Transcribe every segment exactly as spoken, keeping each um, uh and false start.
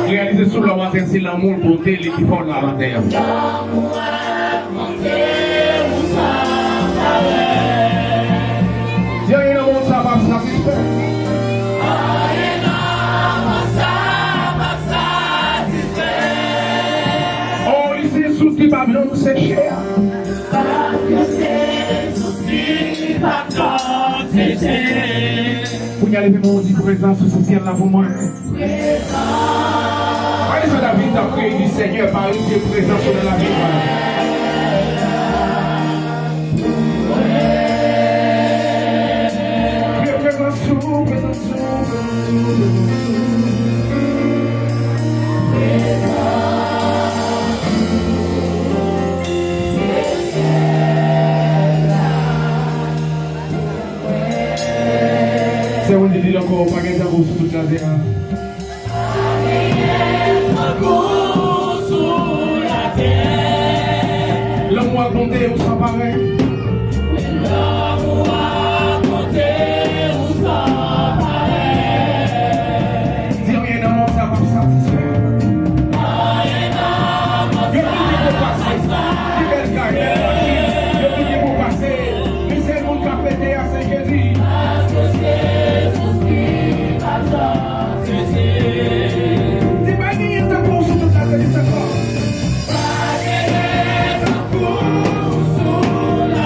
Reyalize sou lòm atè se lanmou l pote li ki fè w la atè a. Di anyen nan mond sa p ap satisfè. Anyen nan mond sa p ap satisfè. Oh, li se sous ki p ap janm seche a. Kounye a leve men w di prezans ou sou syèl la pou mwen. Pale sa David t ap kreye di Senyè, pa rete prezans ou nan lavi mwen. Prezans ou, prezans ou, prezans ou. Sè Wendy di l ankò, pa gen tankou sou tout latè a. Lanmou ak bonte ou san parèy. Di anyen nan mond sa p ap satisfè. Yo tout gen pou pase. Ki bèl kay, bèl machin. Yo tout gen pou pase. Men sèl moun k ap rete a se Jezi. Di pa genyen tankou w sou tout latè, di sa ankò. Pa genyen tankou w sou latè.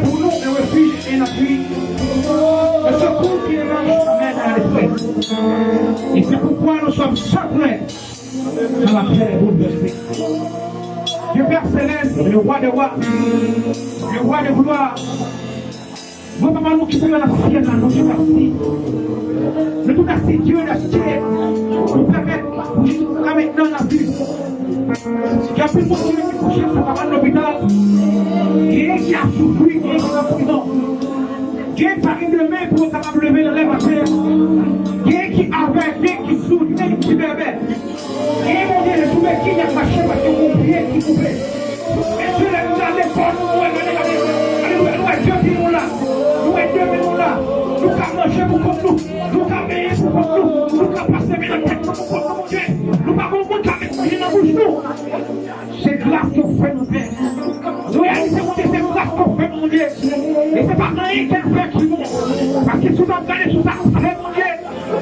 Pour nous, un refuge et un appui, un secours qui émerge même dans les frais. Et c'est pourquoi nous sommes sans crainte quand la terre est bouleversée. Dieu Père céleste, le roi des rois, le roi de gloire, nou papa nou ki te nan syèl la, nou te mersi. Nou te mersi Dieu de ce que ou pèmèt pou jiska mentnan n ap viv. Gen anpil moun ki kouche sou kaba lopital. Genyen ki ap soufri, genyen ki nan prizon. Genyen ki pa gen demen pou yo kapab leve nan lè maten. Genyen ki avèg, genyen ki soud, genyen ki bèbè. Genyen, Bondye, sou bèkiy y ap mache paske gon pye ki koupe. Mesye, lè nou gade kò nou, nou wè, gade, gade, gade, nou wè, nou wè de pye nou la, nou wè de men nou la, nou ka manje pou kont nou, nou ka benyen pou kont nou, nou ka pase men nan tèt nou pou kont nou, Bondye. Nou pa gon moun ka met manje nan bouch nou. Se gras ke w fè nou, Pè. Nou reyalize, Bondye, se gras ke w fè nou, Bondye. E se pa anyen ke n fè ki bon. Paske si w t ap gade sou sa nou fè, Bondye,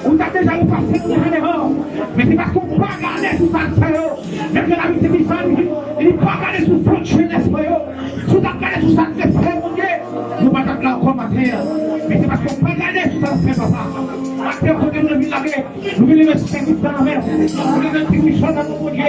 ou t ap deja repase nou devan. Men se paske w pa gade sou sa n fè yo. Menm jan David te di sa, li di, li pa gade sou fòt jenès mwen yo. Si w t ap gade sou sa n te fè, Bondye, nou pa t ap la ankò maten an. Men se paske w pa gade sou sa n fè, papa. Maten an, kote nou vin lage, nou vin leve sèvis nan men w. Nou leve ti misyon nan non Bondye.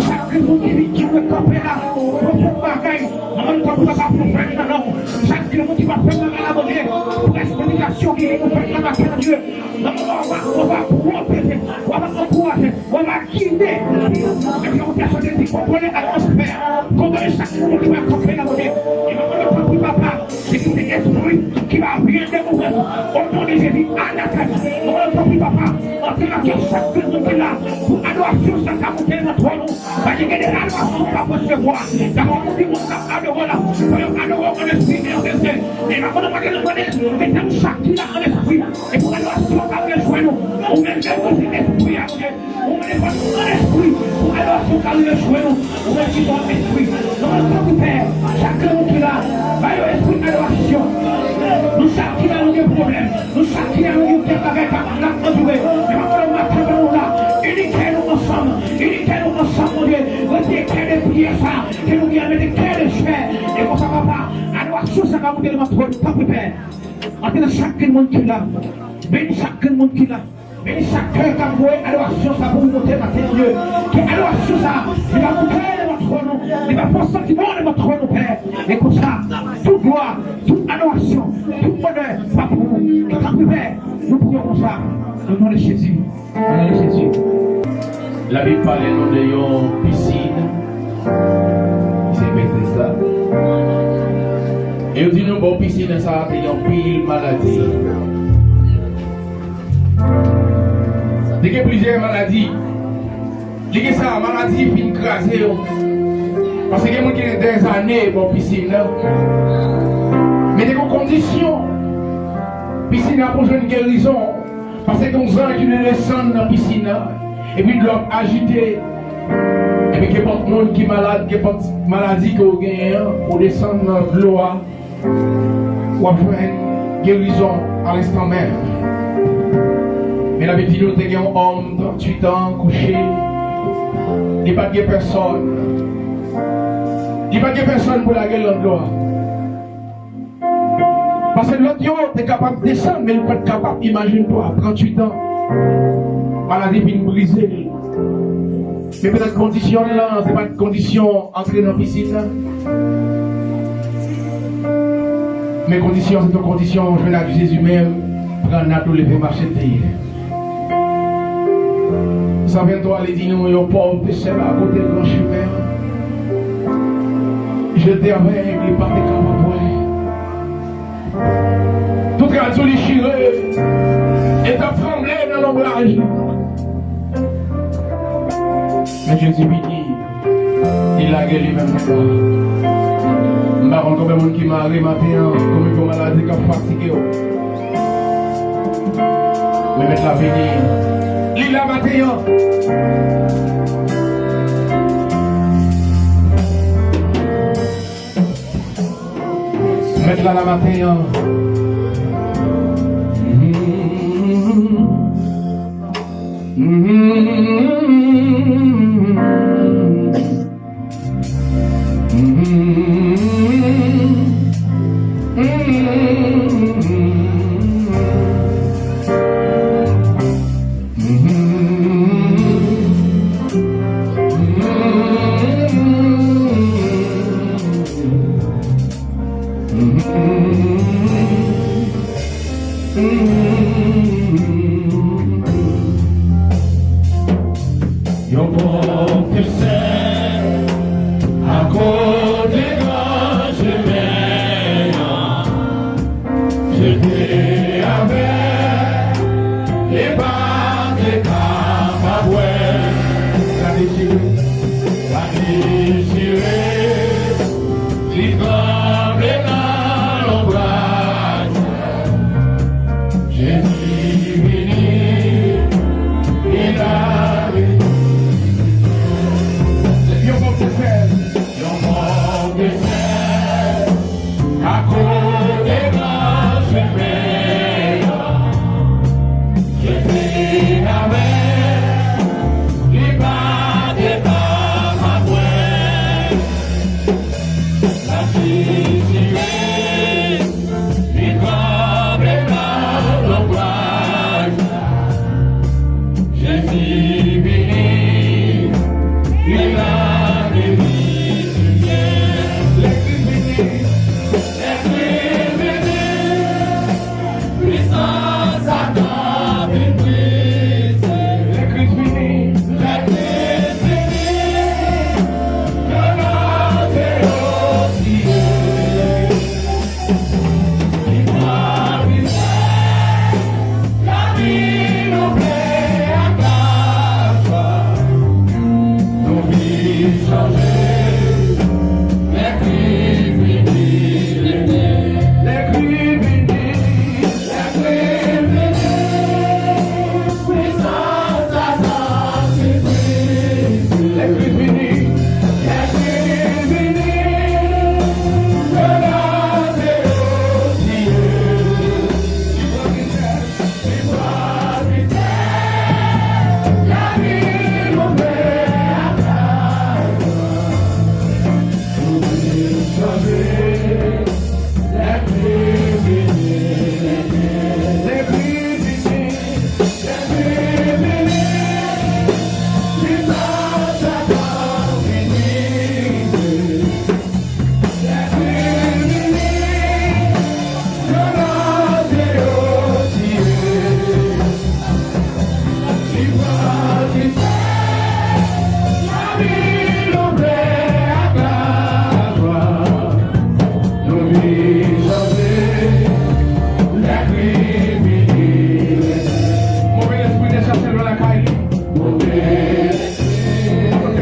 Chak moun ki vin, ki dwe kanpe la pou fè yon bagay, mwen tankou papa pwofèt nan non w. Chak moun ki va fè bagay la, Bondye, pou esplikasyon ki gen pou fèt nan maten an, Dye. Nan non w, w va, w va pwoteje, w va ankouraje, w va gide. Epi yon pèsòn te di, kontwole atmosfè a, kontwole chak moun ki va kanpe la, Bondye. E mwen mande w tanpri, papa, se ki se espri ki va vin de ou menm. O non de Jezi, anatema. Mwen mande w tanpri, papa, antre nan kè chak grenn moun ki la, pou adorasyon sa ka monte nan twòn ou. Paske gen de adorasyon w ap resevwa. Dakò, moun ki moun k ap adore w la, fò yo adore w an espri e an verite. E mwen mande w, mande w, mande w, mete nou chak ki la an espri. E pou adorasyon ka rejwenn ou. Ou menm menm ki se espri a, Bondye. Ou mande fò nou an espri pou adorasyon ka rejwenn ou. Ou menm ki se yon espri. Nou mande tanpri, Pè, chak grenn moun ki la, ba yo espri adorasyon. Nou chak ki la, nou gen pwoblèm. Nou chak ki la, nou gen kèk bagay k ap, k ap andire. Men mwen mande w maten an, ban nou la. Ini kè nou ansanm. Ini kè nou ansanm, Bondye. Retire kè de pyè sa. Ke nou gen mete kè de chè. E konsa, papa, adorasyon sa ka monte devan twòn ou, tanpri, Pè. Antre nan chak grenn moun ki la. Beni chak grenn moun ki la. Beni chak kè k ap voye adorasyon sa pou ou monte maten an, Dye. Ke adorasyon sa, li pa monte devan twòn ou, li pa fè yon santiman devan twòn ou, Pè. E konsa, tout glwa, tout adorasyon, tout onè, sa pou ou. Tanpri, Pè, nou priye konsa, o non de Jezi. O non de Jezi. Labib pale nou de yon pisin. Se Betesda. E yo di nou bò pisin sa a te gen anpil maladi. Te gen plizyè maladi. Li gen sa, maladi fin kraze yo. Paske gen moun ki gen dèzane bò pisin nan. Men te gen kondisyon. Pisin nan pou jwenn gerizon. Paske gen yon zanj ki vle desann nan pisin nan, epi dlo ap ajite, epi kenpòt moun ki malad, kenpòt maladi ke w genyen an, ou desann nan dlo a, w ap jwenn gerizon alenstan menm. Men Labib di nou te gen yon òm tranntuit an kouche, li pa t gen pèsòn, li pa t gen pèsòn pou lage l nan dlo a. Paske lòt yo te kapab desann, men li pa t kapab. Imajine twa, tranntuit an, maladi vin brize l. Men petèt kondisyon l lan, se pa t kondisyon antre nan pisin nan. Men kondisyon, se te yon kondisyon jwenn ak Jezi menm, pran nat ou, leve mache, te ye. San venntwa, li di nou, yon pòv te chèbe akote gran chimen an. Je te avèg, li pa te kapab wè. Tout rad sou li chire, e t ap tranble nan lonbraj li. Men Jezi vini. Li lage li menm nan. M pa konn konbyen moun ki mare maten an, konbyen gwo maladi k ap fatige w. Men Mèt la vini. Li la maten an. Mèt la la maten an. Yon bon konsèy akote gran chemen an. Jezi te avè, li pa te kapab wè. Gade Jezi. Li tranble nan lonbraj. Jezi vini, li lave. Yon bon konsèy. Yon bon konsèy. Akote gran chemen an. Jezi avè, li pa te kapab wè. L ap dechire, li tranble nan lonbraj. Jezi vini, li lave li limyè. Lèkri vini, lèkri vini. Pisans Satan vin brize. Lè Kris vini. Lè Kris vini. Yo nan Teyotiye. Li pran mistè. Lavi nou ple ak lajwa. Nou viv chanje. Lè Kris vini. Lè Kris vini. Move lespri dechache lwen lakay li. Move lespri.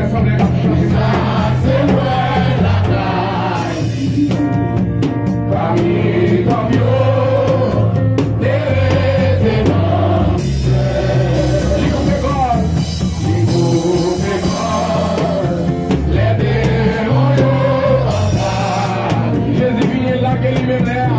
Ansanm lè n ap chante. Dechache lwen lakay li. Pami kòb yo te rete nan mistè. Li koupe gòl. Li koupe gòl. Lè demon yo anvayi. Jezi vini lage li menm lè a.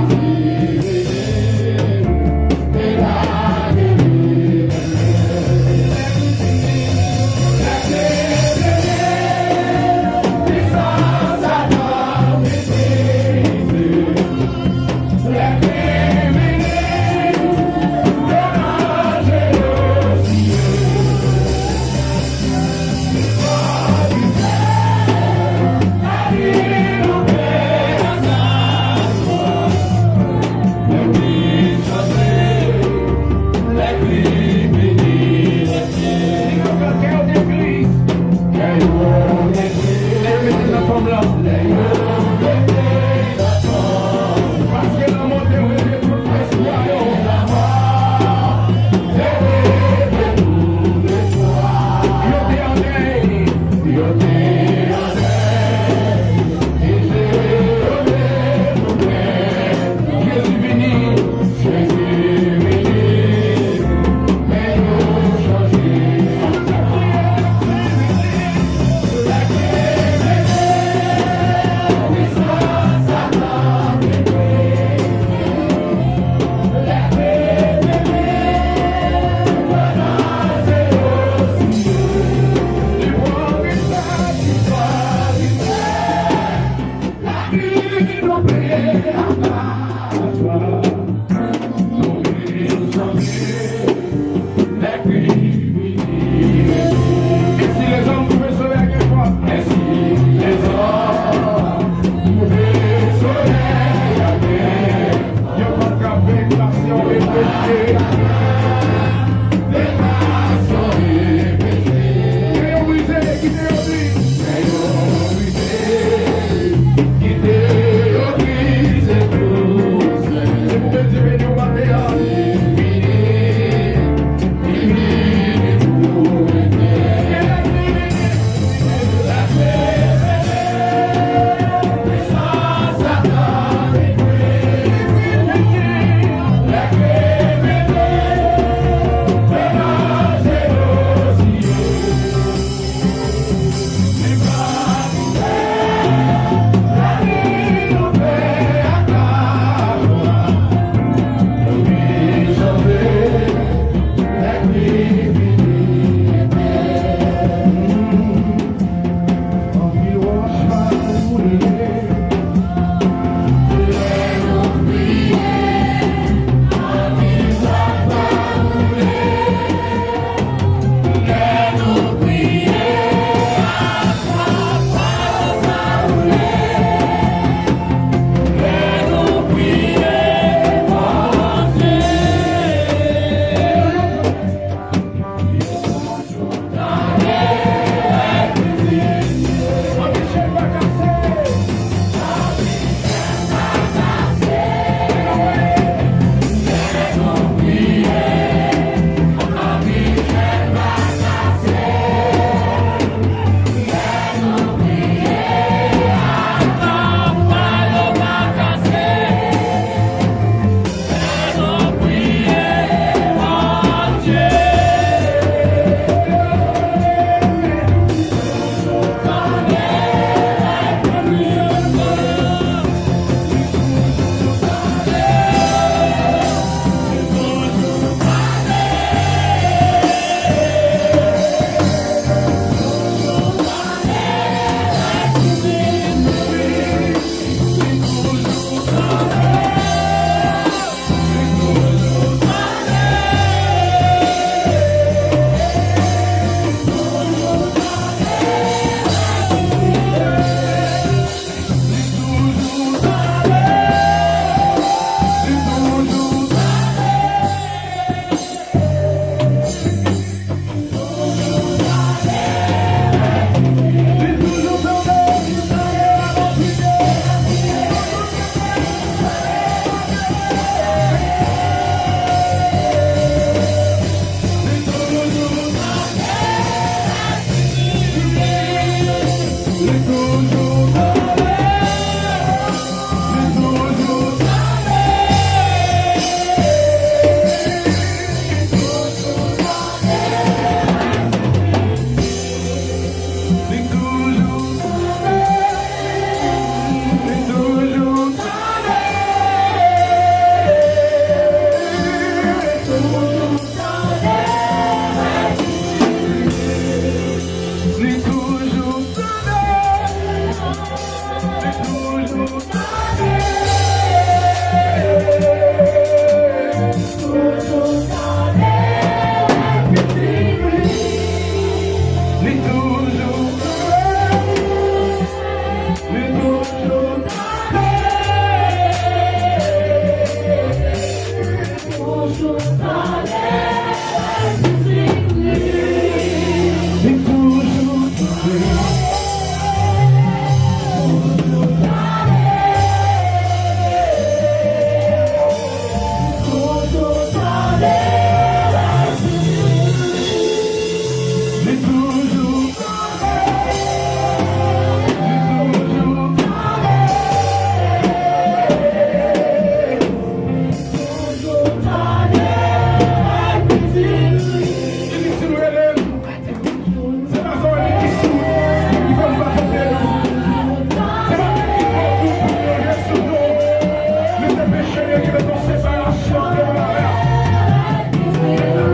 Senyè ki mete yon separasyon ant mwen avè w.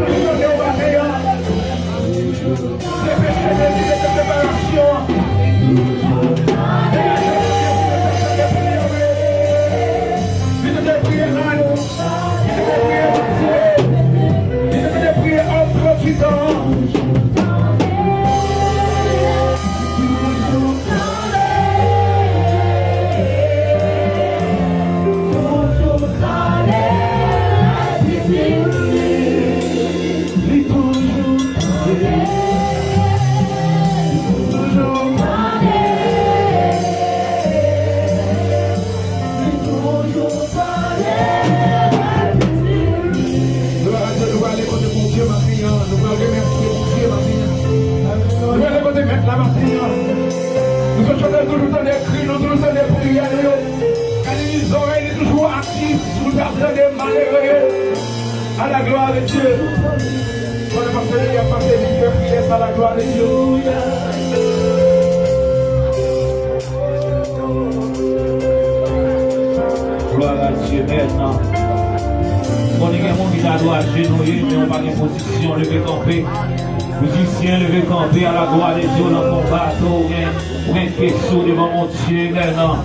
Li tande w maten an. Se peche Dezi mete separasyon an. Degaje Dezi mete separasyon an. Li tande priyè nou. Li tande priyè Bondye. Li tande priyè òm tranntuit an. Glwa a Dye, nou prale kote Bondye maten an. Nou prale remèsye Bondye maten an. Nou prale kote Mèt la maten an. Nou sot chante, nou toujou tande kri, nou toujou tande priyè nou yo. Gade li, zòrèy li toujou aktif pou l ap tande malere yo. À la gloire de Dieu. Pandan pastè Eli ap pase, li fè priyè sa, à la gloire de Dieu. Glwa a Dye, mèt nan. Konnen gen moun ki ta dwe ajenouye, men ou pa gen pozisyon, leve kanpe. Mizisyen, leve kanpe, à la gloire de Dieu, nan konba, ou gen, ou gen kesyon devan Bondye, mèt nan.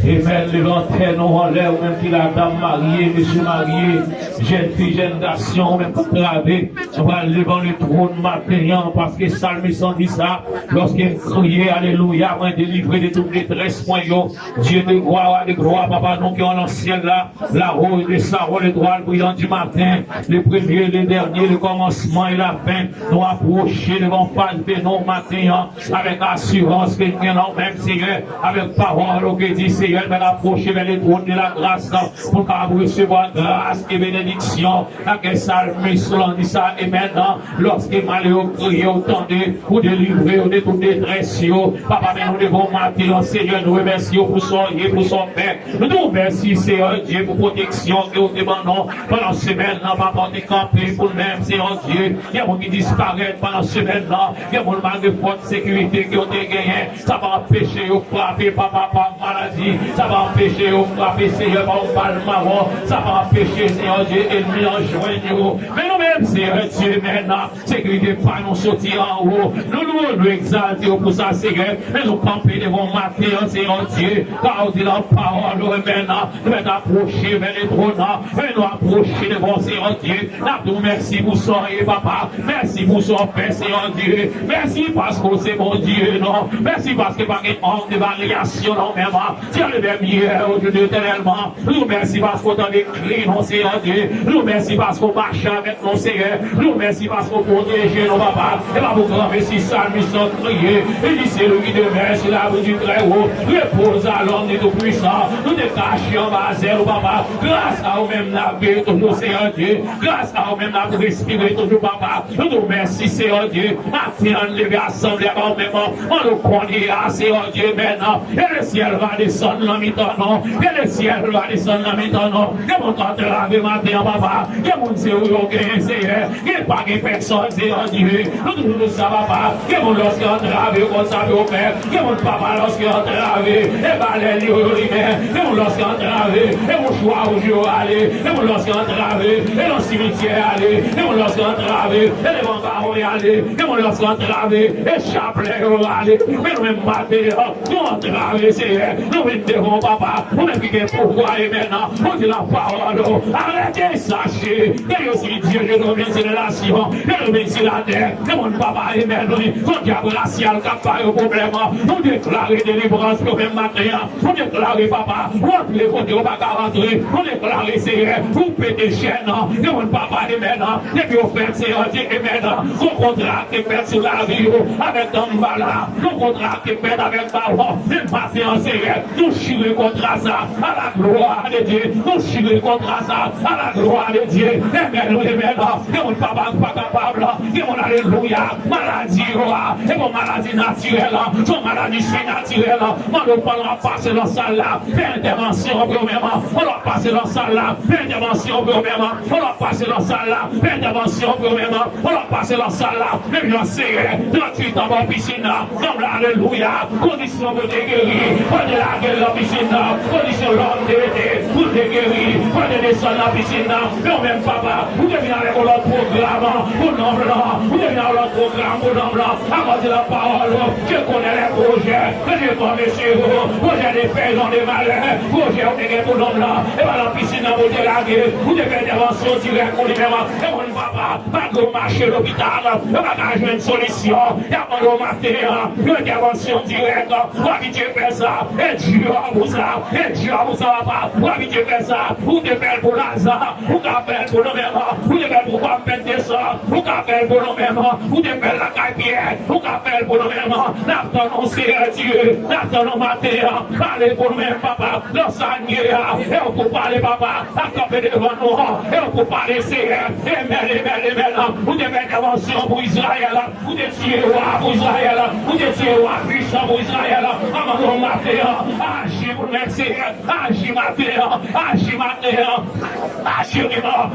Amen. Leve antèn ou anlè, ou menm ki la, dam marye, mesye marye, jèn fi, jèn gason, ou menm k ap trave. Nou pral devan le twòn maten an, paske salmis lan di sa, lòske m kriye, alelouya, mwen delivre de tout detrès mwen yo. Dieu de gloire, de gloire, Papa nou ki an nan syèl la, la rose de Saron, l'étoile brillante du matin, le premier, le dernier, le commencement et la fin. Nou apwoche devan fas de nou maten an, avèk asirans ke n gen nan menm Senyè, avèk pawòl ou ke di Senyè, nou apwoche vè le twòn de la gras, pou n kapab resevwa gras e benediksyon. Lakèl salmis lan di sa, amen. Lòske malere yo kriye, ou tande, ou delivre yo de tout detrès yo. Papa, men nou devan w maten an, Senyè, nou remèsye w pou sa w ye, pou sa w fè. Nou di w mèsi, Senyè Dye, pou pwoteksyon ke w te ban nou pandan semèn nan, papa, w te kanpe pou n menm, Senyè Dye. Gen moun ki disparèt pandan semèn nan, gen moun malgre fòt sekirite ke w te genyen, sa pa anpeche yo frape, papa, pa maladi, sa pa anpeche yo frape, Senyè, pa yon bal mawon, sa pa anpeche, Senyè Dye, ènmi an jwenn yo. Men nou menm, Senyè Dye, men nan sekirite pa nou soti anwo. Nou lwe w, nou egzalte w pou sa, Senyè. Men nou kanpe devan w maten an, Senyè Dye. Ka w di nan pawòl ou, men nan, nou mèt apwoche vè le twòn nan. Men nou apwoche devan w, Senyè Dye. N ap di w mèsi pou sa w ye, papa. Mèsi pou sa w fè, Senyè Dye. Mèsi paske w se Bondye, non. Mèsi paske pa gen onk de varyasyon nan w menm. Tu es le même hier, aujourd'hui, éternellement. Nou di w mèsi paske w tande kri nou, Senyè Dye. Nou di w mèsi paske w mache avèk nou, Senyè. Nou di w mèsi paske w pwoteje nou, papa. E pa pou granmesi salmis lan kriye. Li di, celui qui demeure sous l'abri du Très-Haut repose à l'ombre du Tout-Puissant. Nou te kache anba zèl ou, papa. Gras a ou menm n ap viv toujou, Senyè Dye. Gras a ou menm n ap respire toujou, papa. Nou di w mèsi, Senyè Dye. Maten an, n leve asanble avè w menm an nou konnen a, Senyè Dye, men nan. Ke lesyèl va desann nan mitan nou. Ke lesyèl va desann nan mitan nou. Gen moun k antrave maten an, papa. Gen moun se ou yo genyen, Senyè. Gen pa gen pèsòn, Senyè Dye. Nou di w tout sa, papa. Gen moun lòske antrave yo konn sa pou yo fè. Gen moun, papa, lòske antrave, e balè li yo, yo limen. Gen moun lòske antrave, e mouchwa wouj yo ale. Gen moun lòske antrave, e nan simityè ale. Gen moun lòske antrave, e devan kawon y ale. Gen moun lòske antrave, e chaplè yo ale. Men nou menm maten an, nou antrave, Senyè. Nou vin devan w, papa. Ou menm ki gen pouvwa, amen. Ou di nan pawòl ou, arrêtez, sachez que je suis Dieu, je domine sur les nations, je domine sur la terre. Gen moun, papa, amen, wi. Son dyab rasyal k ap ba yo pwoblèm. Nou deklare delivrans pou yo menm maten an. Nou deklare, papa, rantre kote yo pa ka rantre. Nou deklare, Senyè, pou pete chèn nan. Gen moun, papa, amen, depi yo fèt, Senyè Dye, amen, gon kontra ki fèt sou lavi yo avèk Danmbala. Gon kontra ki fèt avèk Bawon. Men maten an, Senyè, nou chire kontra sa. À la gloire de Dieu. Nou chire kontra sa. À la gloire de Dieu. Amen, wi, amen. Gen moun, papa, kapab, pa kapab, gen moun, alelouya, maladi yo a, e bon maladi natirèl, se yon maladi sinatirèl, mande w pran l ap pase nan sal la, fè entèvansyon pou yo menm, mande w ap pase nan sal la, fè entèvansyon pou yo menm, mande w ap pase nan sal la, fè entèvansyon pou yo menm, mande w ap pase nan sal la, menm jan Seyè, tranntuit an bò pisin nan, nonm la, alelouya, kondisyon pou te geri, mande lage l nan pisin nan, kondisyon lòm te mete, pou te geri, mande desann nan pisin nan, men ou menm papa, ou te vin avèk yon lòt pwogram pou nonm lan, ou te vin avèk yon lòt pwogram pou nonm lan, akoz de la pawòl, je konnen lè pwojè ke je forme sur vous, pwojè de pè, non de malè, pwojè ou te gen pou nonm lan, e pa nan pisin nan pou te lage, ou te fè entèvansyon dirèk pou li menm, e moun papa, malgre w mache lopital, yo pa ka jwenn solisyon, y ap mande w maten an, yon entèvansyon dirèk, w abitye fè sa, e di w pou sa, e di w pou sa, papa, w abitye fè sa, ou te fè l pou Laza, ou ka fè l pou nou menm, ou te fè l pou Pwofèt Desan, ou ka fè l pou nou menm, ou te fè l lakay Pyè, ou ka fè l pou nou menm, n ap tann ou, Seyè Dye, n ap tann ou maten an, pale pou nou menm, papa, nan sa n ye a, e w pou pale, papa, ap kanpe devan nou an, e w pou pale, Seyè, emèn, emèn, emèn, ou te fè entèvansyon pou Izrayèl, ou te tiye wa pou Izrayèl, ou te tiye wa pwisan pou Izrayèl, anvan nou maten an, aji pou nou menm, Seyè, aji maten an, aji maten an. Aji,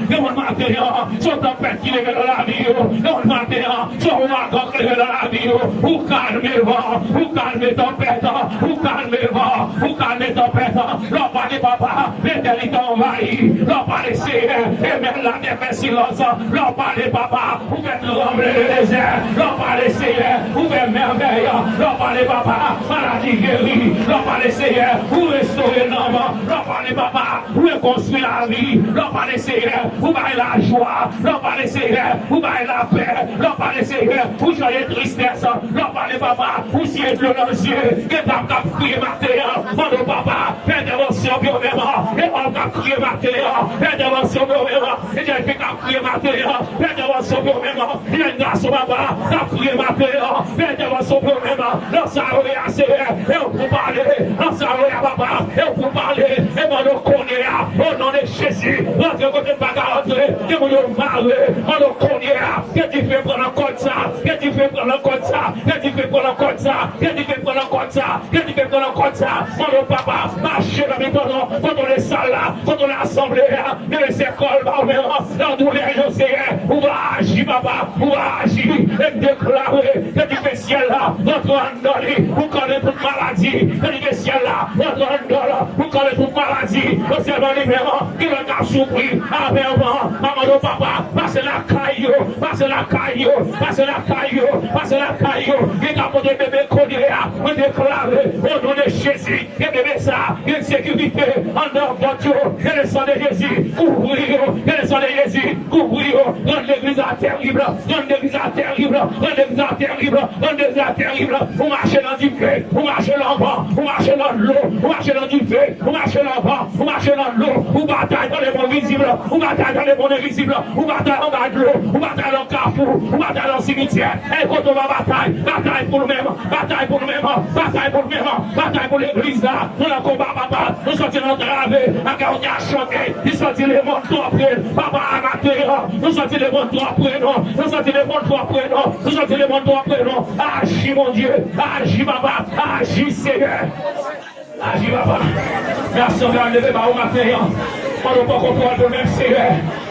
gen moun maten an, se yon tanpèt ki leve nan lavi yo. Gen moun maten an, se yon ouragan ki leve nan lavi yo. Ou kalme van, ou kalme tanpèt, ou kalme van, ou kalme tanpèt. Lè w pale, papa, letènite anvayi. Lè w pale, Seyè, e mèt latè fè silans. Lè w pale, papa, ou fè tranble le dezè. Lè w pale, Seyè, ou fè mèvèy. Lè w pale, papa, maladi geri. Lè w pale, Seyè, ou restore nanm. Lè w pale, papa, rekonstwi lavi. Lè w pale, Seyè, ou bay lajwa. Lè w pale, Seyè, ou bay lapè. Lè w pale, Seyè, ou chanje tristès. Lè w pale, papa, ou siye dlo nan zye. Gen dam k ap kriye maten an. Mande w, papa, fè entèvansyon pou yo menm. Gen òm k ap kriye maten an. Fè entèvansyon pou yo menm. Gen jèn fi k ap kriye maten an. Fè entèvansyon pou yo menm. Jèn gason, papa, k ap kriye maten an, fè entèvansyon pou yo menm, nan sa yo ye a, Seyè, e w pou pale, nan sa yo ye a, papa, e w pou pale, e mande w kounye a, o non de Jezi, rantre kote m pa ka rantre, gen moun yo mare, mande w kounye a, ke dife pran nan kòd sa, ke dife pran nan kòd sa, ke dife pran nan kòd sa, ke dife pran nan kòd sa, ke dife pran nan kòd sa, mande w, papa, mache nan mitan nou, kontwole sal la, kontwole asanble a, men se kòl ba ou menm, nan doulè yo, Seyè, ou va aji, papa, ou va aji. E m deklare ke dife syèl la rantre anndan li pou kale tout maladi. Ke dife syèl la rantre anndan l pou kale tout maladi. Non sèlman li menm, gen lòt k ap soufri avè van. Mande w, papa, pase lakay yo, pase lakay yo, pase lakay yo, pase lakay yo. Gen k ap pote bebe kounye a, mwen deklare, o non de Jezi, gen bebe sa, gen sekirite anndan vant yo, ke le san de Jezi kouvri yo, ke le san de Jezi kouvri yo, rann legliz la terib, rann legliz la terib, rann legliz la terib, rann legliz la terib, ou mache nan dife, ou mache nan van, ou mache nan dlo, ou mache nan dife, ou mache nan van, ou mache nan dlo, ou batay nan lemonn vizib, ou batay nan lemonn envizib, ou batay anba dlo, ou batay nan kafou, ou batay nan simityè, e kote w pa batay, batay pou nou menm, batay pou nou menm, batay pou nou menm, batay pou legliz la. Nou nan konba, papa. Nou sòti nan trave. Ak yon te a chante. Li sòti lemonn twò pre. Papa, a maten an. Nou sòti lemonn twò pre, non. Nou sòti lemonn twò pre, non. Nou sòti lemonn twò pre, non. Aji, Bondye. Aji, papa. Aji, Seyè. Aji, papa. Mèsi, anpil, leve ba ou maten an. Pandan w pran kontwòl pou menm, Seyè.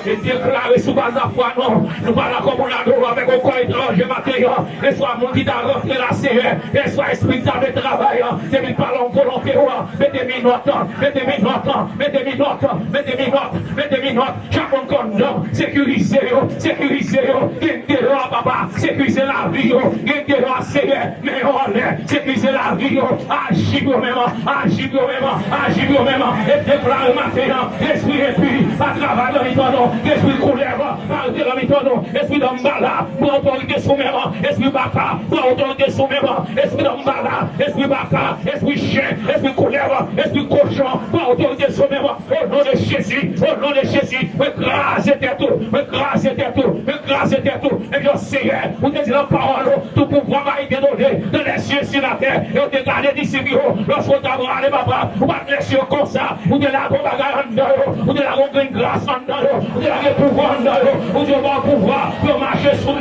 E deklare sou baz lafwa nou. Nou pa la kòm yon ladoro avèk yon kò etranje maten an. Eswa moun ki ta rantre la, Seyè. Eswa espri ki ta vle travay an. Depi l pa nan volonte w an. Mete minòt, mete minòt, mete minòt, mete minòt, mete minòt. Chak moun k anndan, sekirize yo, sekirize yo. Gen deyò a, papa, sekirize lavi yo. Gen deyò a, Seyè. Men yo anlè, sekirize lavi yo, aji pou yo menm, aji pou yo menm, aji pou yo menm, e deklare maten an, espri enpi, pa travay nan mitan nou, espri koulèv, pa rete nan mitan nou, espri danmbala, pran otorite sou menm, espri baka, pran otorite sou menm, espri danmbala, espri baka, espri chen, espri koulèv, espri kochon, pran otorite sou menm, o non de Jezi, o non de Jezi, mwen kraze tèt ou, mwen kraze tèt ou, mwen kraze tèt ou, e byen Seyè, ou te di nan pawòl ou, tout pouvoir m'a été donné dans les cieux et sur la terre. E ou te gade disip yo, lòske ou t ap ale, papa, ou pa t lese yo konsa, ou te lage yon bagay anndan yo, ou te lage yon grenn gras anndan yo, ou te lage pouvwa anndan yo, ou di yo ba w pouvwa,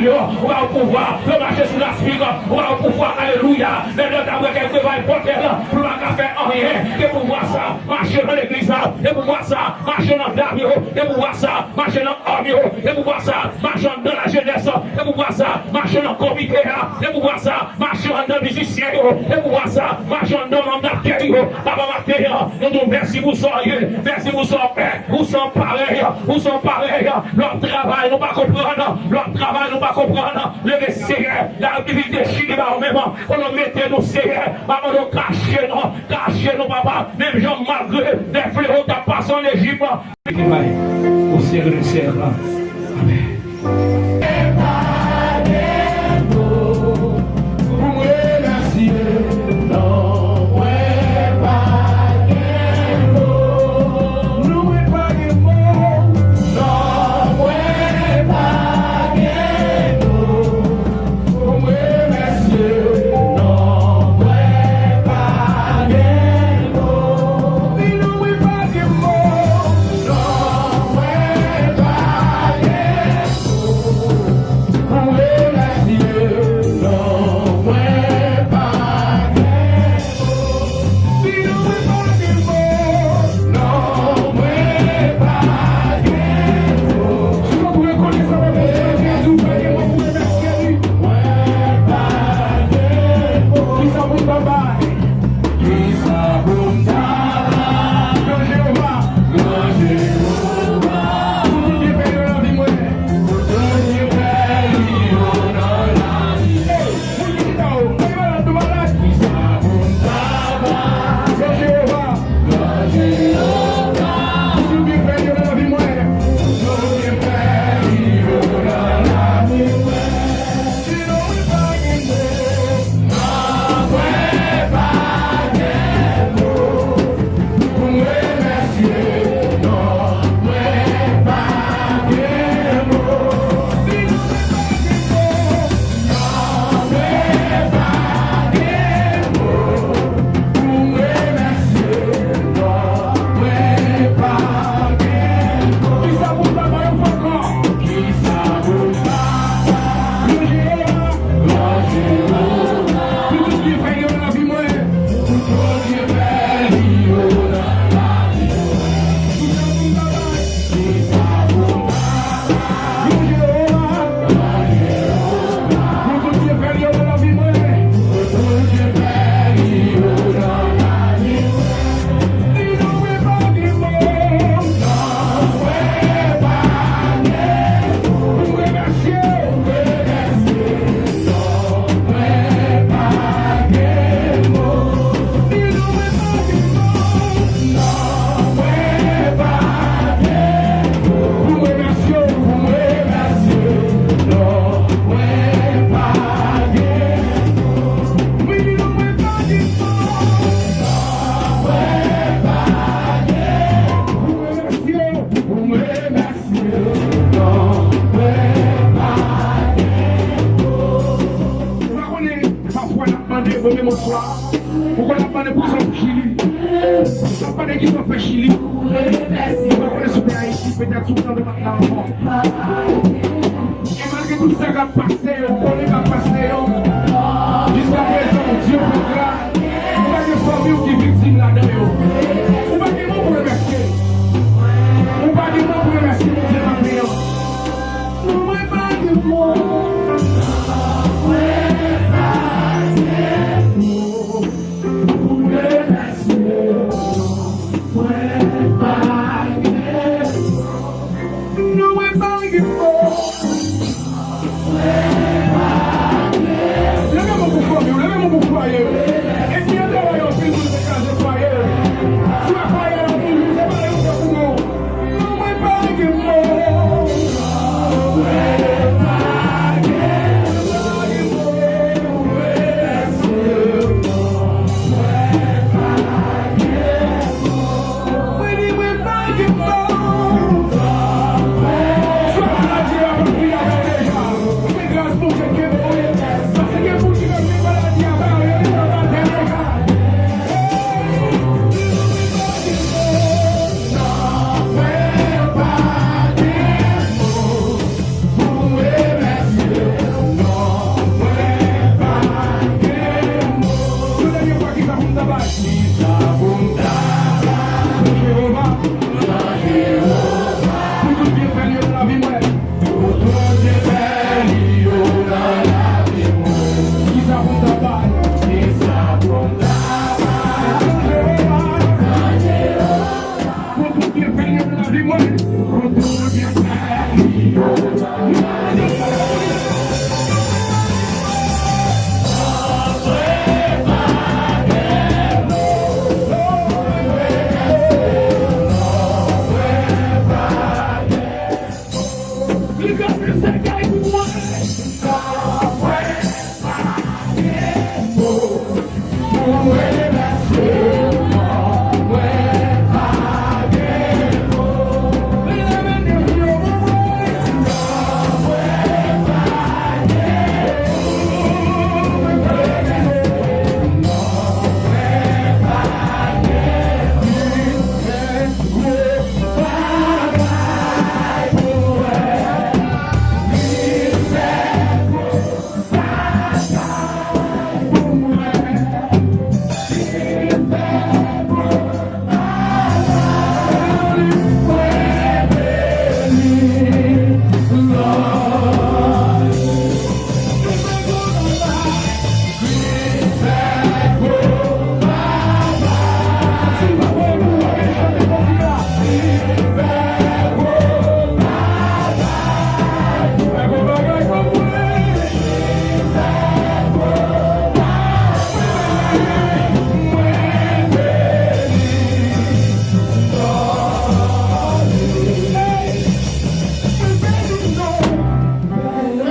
yo, ou ba yo pouvwa pou yo mache sou laspik, ou ba yo pouvwa, alelouya. Lè nèg la wè kèk devay pòtèl pou l pa ka fè anyen, ke pouvwa sa mache nan legliz la, ke pouvwa sa mache nan dam yo, ke pouvwa sa mache nan òm yo, ke pouvwa sa mache anndan lajenès, ke pouvwa sa mache nan komite a, ke pouvwa sa mache anndan mizisyen yo, ke pouvwa sa mache anndan manm n ap kèri yo. Papa, maten an, nou di w mèsi pou sa w ye, mèsi pou sa w fè, ou san parèy, ou san parèy. Lè w ap travay, nou pa konprann, lè w ap travay, nou pa konprann. Leve, Seyè, la ki vin dechire ba ou menm, pou nou mete nou, Seyè, pa mande w kache nou, kache nou, papa, menm jan malgre lè flewo t ap pase ann Ejip, ki bay au ciel de ciel. Amen. Pou m remèsye non mwen pa gen mo. Non mwen pa gen mo. Non mwen pa gen mo. Pou m remèsye non mwen pa gen mo. Wi, non mwen pa gen mo. Non mwen pa gen mo. Pou m remèsye non mwen pa gen mo. Si non mwen pa gen mo. Non mwen pa gen mo. Si w rekonesan pou Bondye, di w pa gen mo pou remèsye li. Mwen pa gen mo. Kisa pou m ta bay? Kisa pou m ta bay? Gran Jewova. Gran Jewova. Pou tout byenfè li yo nan vi mwen. Pou tout byenfè li yo nan lavi mwen. Ey, moun ki chita yo, nou malad, nou malad. Kisa pou m ta bay? Gran Jewova. Gran Jewova. Pou tout byenfè li yo nan lavi mwen. Pou tout byenfè li yo nan lavi mwen. Si non mwen pa gen mo, non mwen pa gen mo pou m remèsye non mwen pa gen mo. Si non mwen pa gen mo, non mwen pa gen mo pou m remèsye non mwen pa gen mo. Kisa pou m ta bay ou ankò? Kisa pou m ta bay? Gran Jewova. Gran Jewova. Pou tout byenfè li yo nan lavi mwen. Pou tout byenfè li yo nan lavi mwen. Kisa pou m ta bay? Kisa pou m ta bay? Gran Jewova. Gran Jewova. Pou tout byenfè li yo nan lavi mwen. Pou tout byenfè li yo nan lavi mwen. Si non mwen pa gen mo, non mwen pa gen mo pou m remèsye w, remèsye w, non mwen pa gen mo. Si non mwen pa gen mo, non mwen pa gen mo pou m remèsye w, pou m remèsye w, non mwen pa gen mo. Wi, non mwen pa gen mo. Mwen pa gen pou m remèsye w, pou m remèsye w, non mwen pa gen mo. Ou pa konnen, pafwa n ap mande, bon, men bonswa. Ou konn ap mande pou sa w fè Chili. N ap mande ki sa w fè Chili. Ou pa konnen si w te Ayiti, petèt si w tande m ap la ankò. E malgre tout sa k ap pase yo, konnen k ap pase yo, jiskaprezan, Bondye fè gra. Ou pa gen fanmi w ki viktim ladan yo. Ou pa gen mo pou remèsye. Ou pa gen mo pou remèsye Bondye maten an. Non, mwen pa gen mo. Mwen pa gen mo pou remèsye. Mwen pa gen mo. Non, mwen pa gen mo.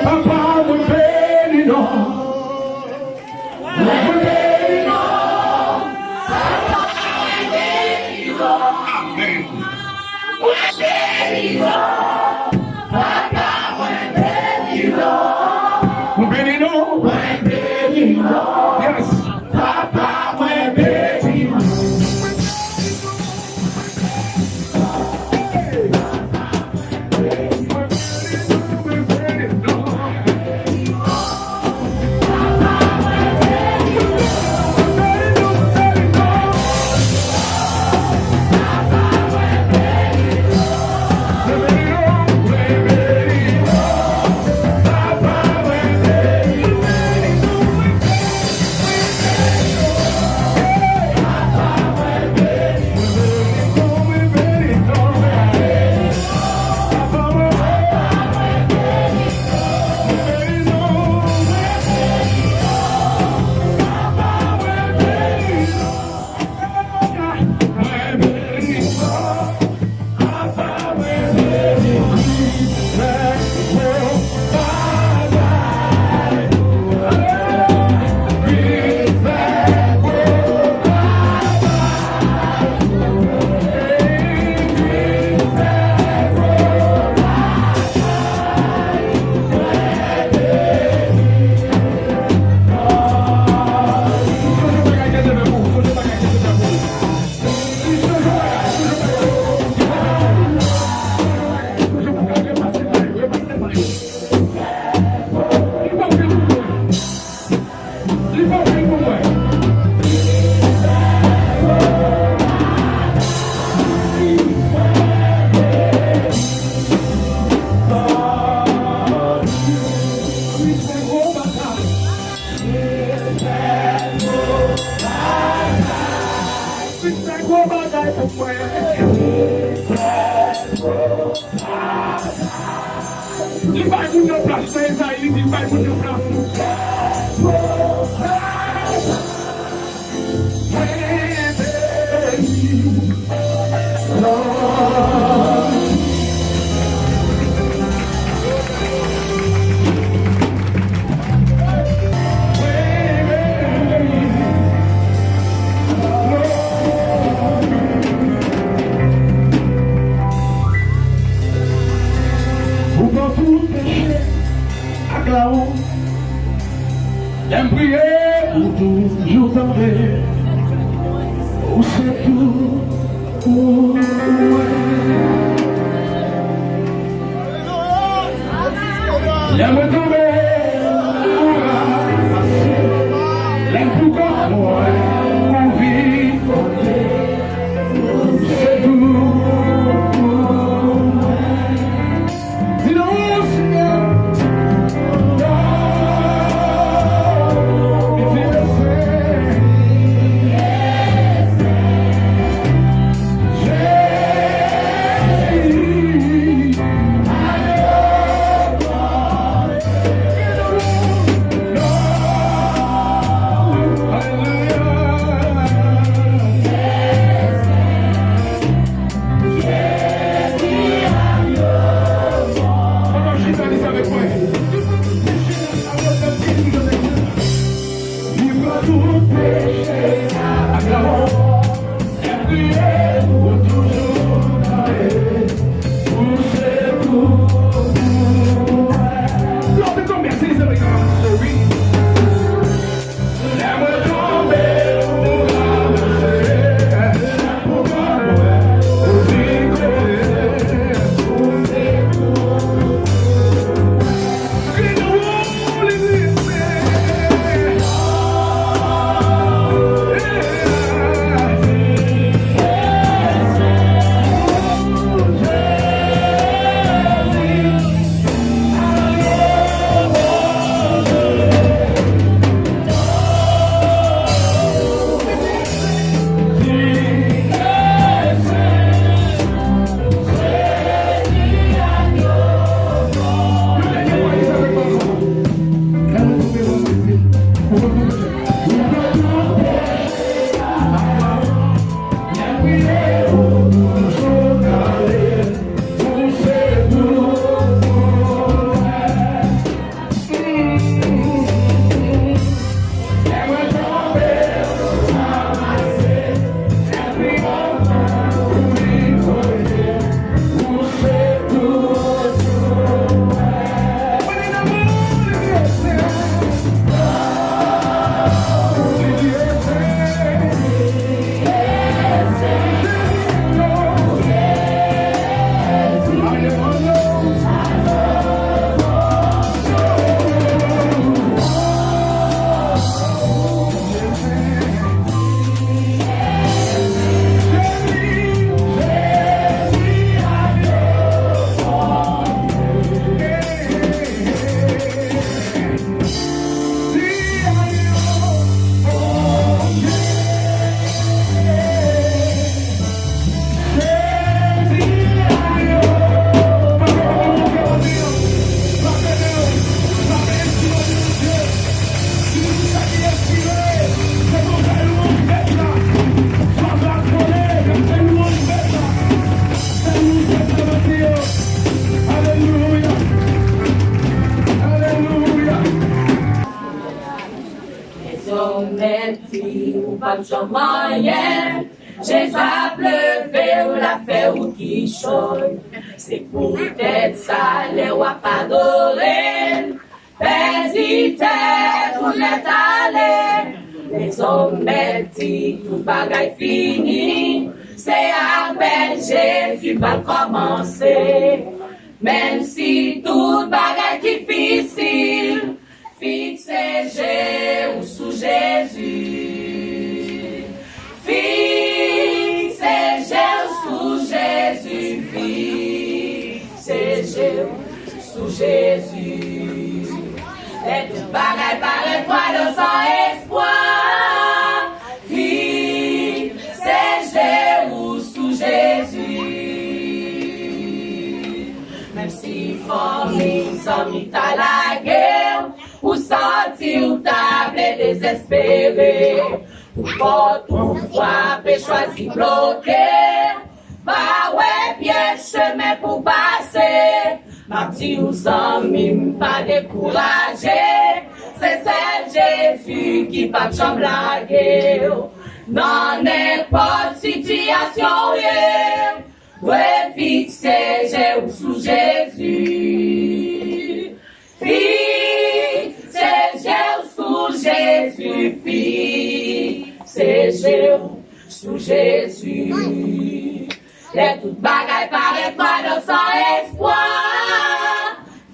Papa, mwen beni non. Mwen beni non. Amèn. Mwen beni non. Papa, mwen beni non. Mwen beni non. Mwen beni non. Yes. Papa, mwen beni non. Li bay moun nan plas nan Ezayi, li di, "Bay moun nan plas." Pou pran tout peche ak lawont. Lè m priye, ou toujou tande. Ou se tout pou mwen. Lè mwen tonbe, ou la. Lè m pou kò mwen, ou vin kote. Se tout pou mwen. Di non, Senyè. Di mèsi. Jezi. P ap janm anyen. Jezi ap leve w, l ap fè w kichòy. Se poutèt sa, lè w ap adore l, pèdi tèt ou nèt ale. Lèzòm mèt di tout bagay fini. Se avèk Jezi w pral kòmanse. Menm si tout bagay difisil, fikse je w sou Jezi. Fikse je w sou Jezi. Fikse je w sou Jezi. Lè tout bagay parèt nwa, lè w san espwa, fikse je w sou Jezi. Menm si fanmi, zanmi ta lage w, ou santi w ta vle dezespere, pou pòt ou frape, chwazi bloke, pa wè pyès chemen pou pase. M ap di w, zanmi m, pa dekouraje. Se sèl Jezi ki p ap janm lage w. Nan nenpòt sitiyasyon w ye, refikse je w sou Jezi. Fikse je w sou Jezi, fikse je w sou Jezi. Lè tout bagay parèt nwa, lè w san espwa,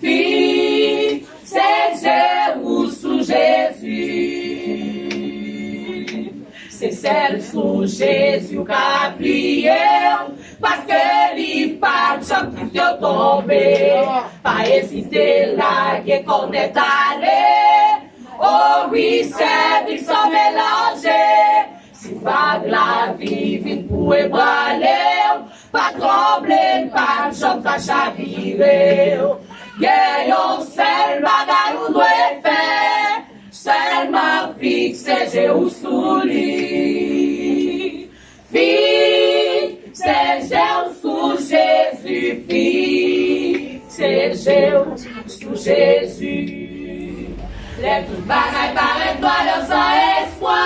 fikse je w sou Jezi. Se sèl sou Jezi w ka apiye w, paske li p ap janm kite w tonbe. Pa ezite, lage kò w nèt ale. O wi, sèvi l san melanje. Si vag lavi vin pou ebrale w, pa tranble, l p ap janm ka chavire w. Gen yon sèl bagay ou dwe fè, sèlman fikse je w sou li. Fikse je w sou Jezi, fikse je w sou Jezi. Lè tout bagay parèt nwa, lè w san espwa,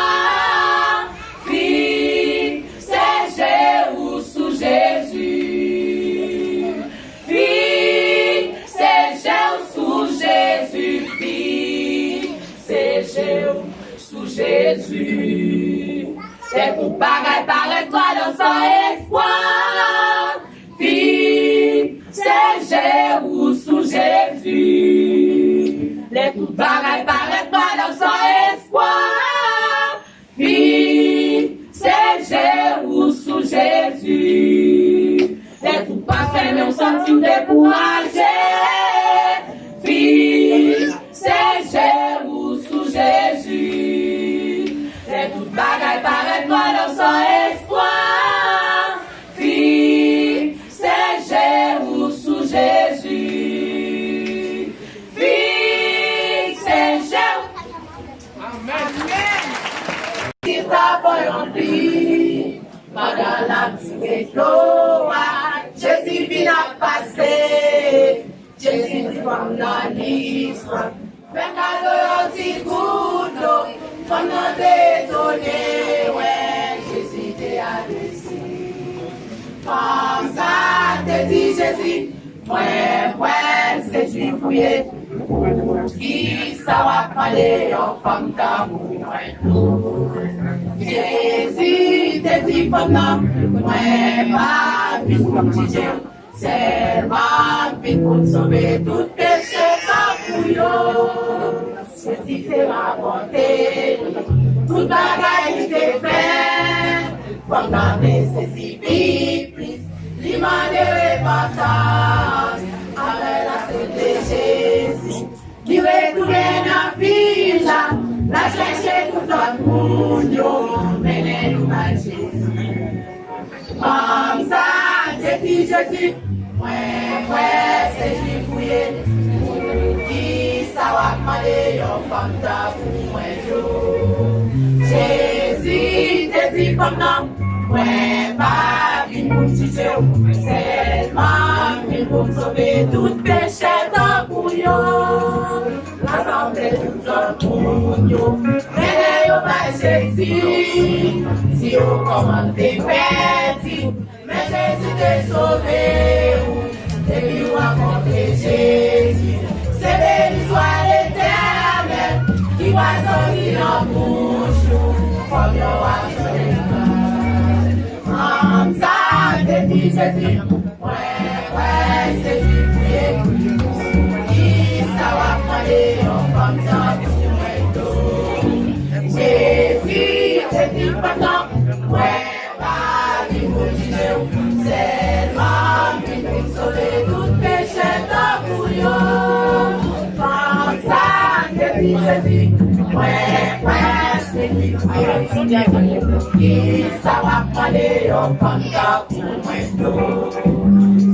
fikse je w sou Jezi. Fikse je w sou Jezi, fikse je w sou Jezi. Lè tout bagay parèt nwa, lè w san espwa, fikse je w sou Jezi. Lè tout bagay parèt nwa, lè w san espwa, fikse je w sou Jezi. Lè tout pòt fèmen, w santi w dekouraje, fikse je w sou Jezi. Lè tout bagay parèt nwa, lè w san espwa, fikse je w sou Jezi. Fikse je w. Amèn. Ki ta pran yon pli, pandan l ap tire dlo a, Jezi vin ap pase. Jezi di fanm nan li swaf. Fè kado yon ti gout dlo. Fanm nan te etone, wè Jezi te adrese. Fanm sa a te di Jezi, mwen kwè se Jwif ou ye. Poukisa w ap mande yon fanm tankou mwen dlo? Jezi te di fanm nan, mwen pa vin pou m jije w, sèlman m vin pou m sove tout peche tankou yo. Jezi te rakonte li tout bagay li te fè. Fanm nan te sezi pi plis. Li mande repantans, apre l aksepte Jezi. Li retounen nan vil la, l al chèche tout lòt moun yo, mennen yo bay Jezi. Fanm sa a te di Jezi, mwen kwè se Jwif ou ye. Poukisa w ap mande yon fanm tankou mwen dlo? Jezi te di fanm nan, mwen pa vin pou m jije w, sèlman m vin pou m sove tout pechè tankou yo. Rasanble tout lòt moun yo, mennen yo Bay Jezi, si w kòmanse pèdi, men Jezi te sove w. Depi w rankontre Jezi, se beni swa Letènèl ki pral sòti nan bouch ou kòm yon waso. Fanm sa te di Jezi, mwen kwè se Jezi. Poukisa w ap mande yon fanm tankou mwen dlo? Jezi te di fanm nan, mwen pa vin pou jije w, sèlman m vin pou m sove tout pechè tankou yo. Fanm sa te di Jezi, mwen kwè se li. Poukisa w ap mande yon fanm tankou mwen dlo?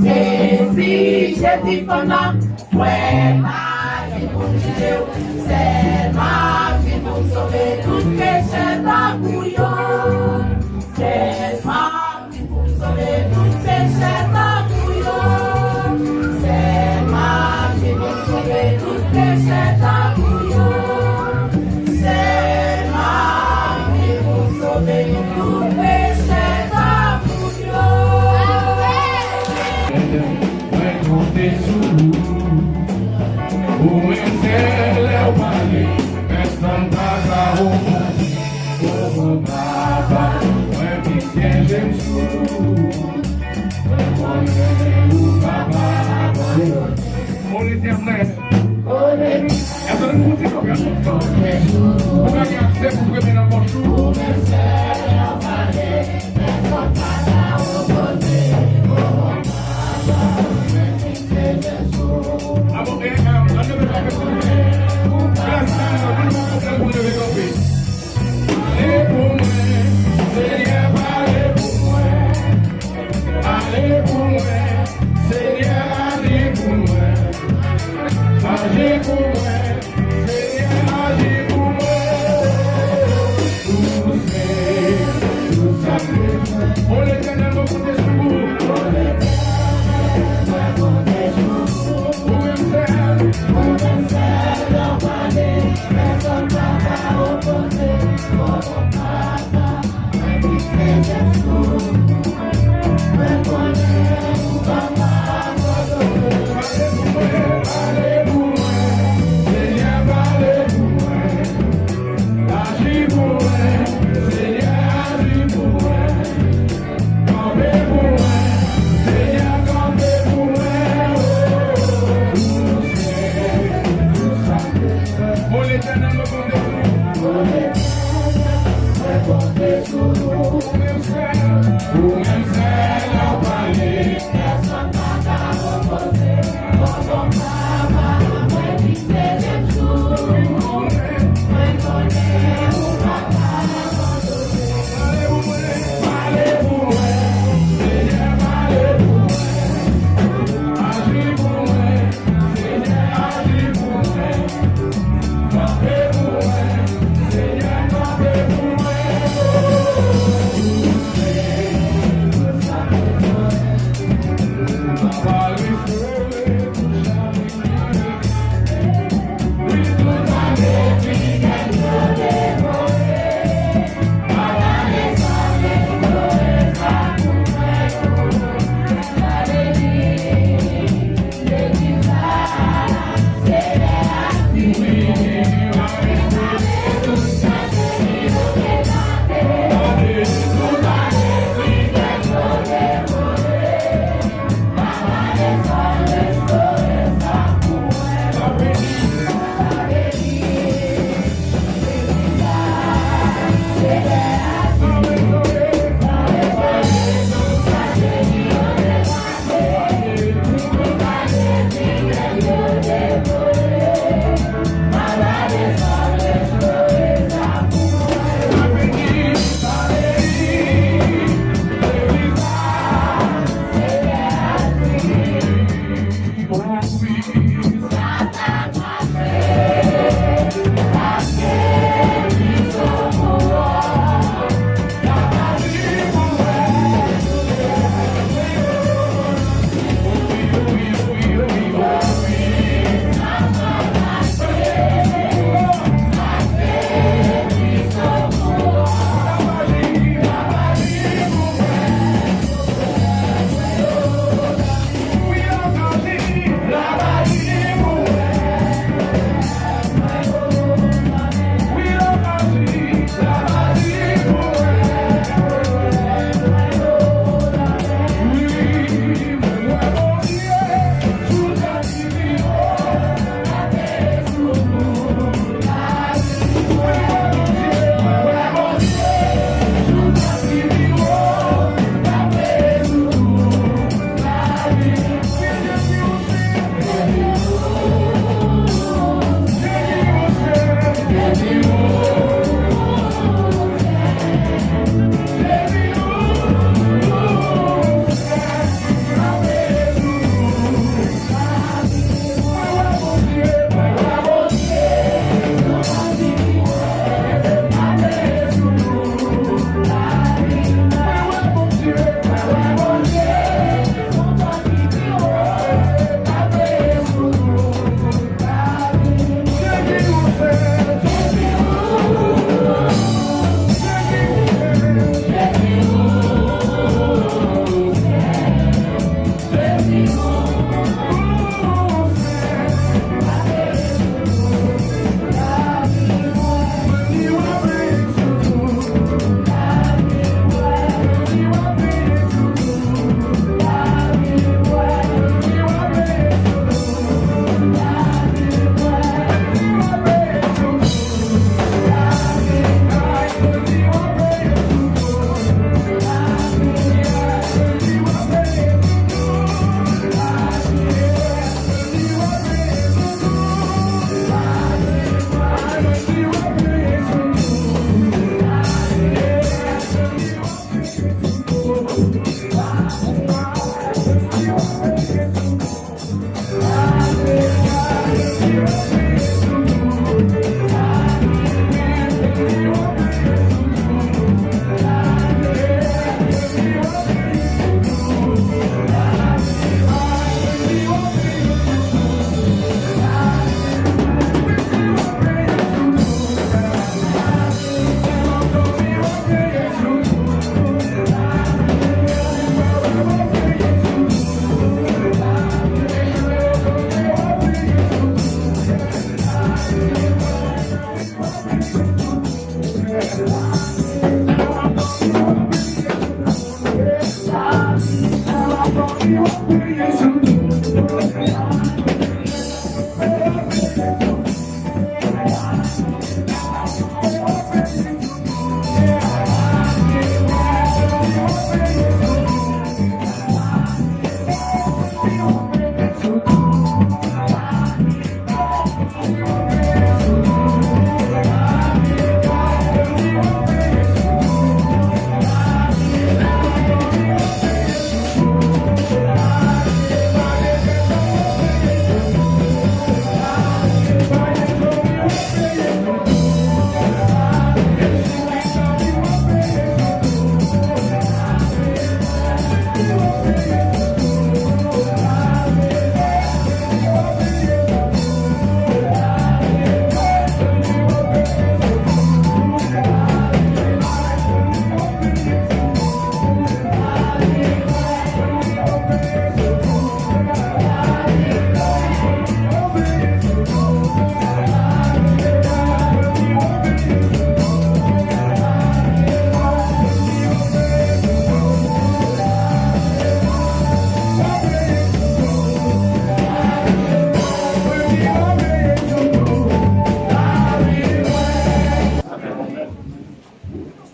Jezi, Jezi fanm nan, mwen pa vin pou m jije w, sèlman m vin pou m sove tout pechè tankou yo. Sèlman m vin pou m sove tout pechè tankou yo. Sèlman m vin pou m sove tout pechè tankou yo. Sèlman m vin pou m sove tout pechè tankou yo. Mwen konte sou ou. Ou menm se lè w pale, pèsonn pa ka opoze. O Papa, mwen vin pyeje m sou ou. Mwen konnen ou pa abandone. O Letènèl. Èske nou pou di nou ka sou ou pa gen aksè pou tremen nan pòch ou? Ale pou mwen, Senyè, ale pou mwen. Ale pou mwen, Senyè, ale pou mwen. Aji pou mwen, Senyè, aji pou mwen. Ou se tout sa m bezwen. O Letènèl, mwen konte sou ou. O Letènèl, mwen konte sou ou. Ou menm sèl. Ou menm sèl, ou pale. Pèsonn pa ka opoze. O Papa. Bon, Letènèl, nou konte sou ou. Ou menm sèl, ou menm sèl, ou pale.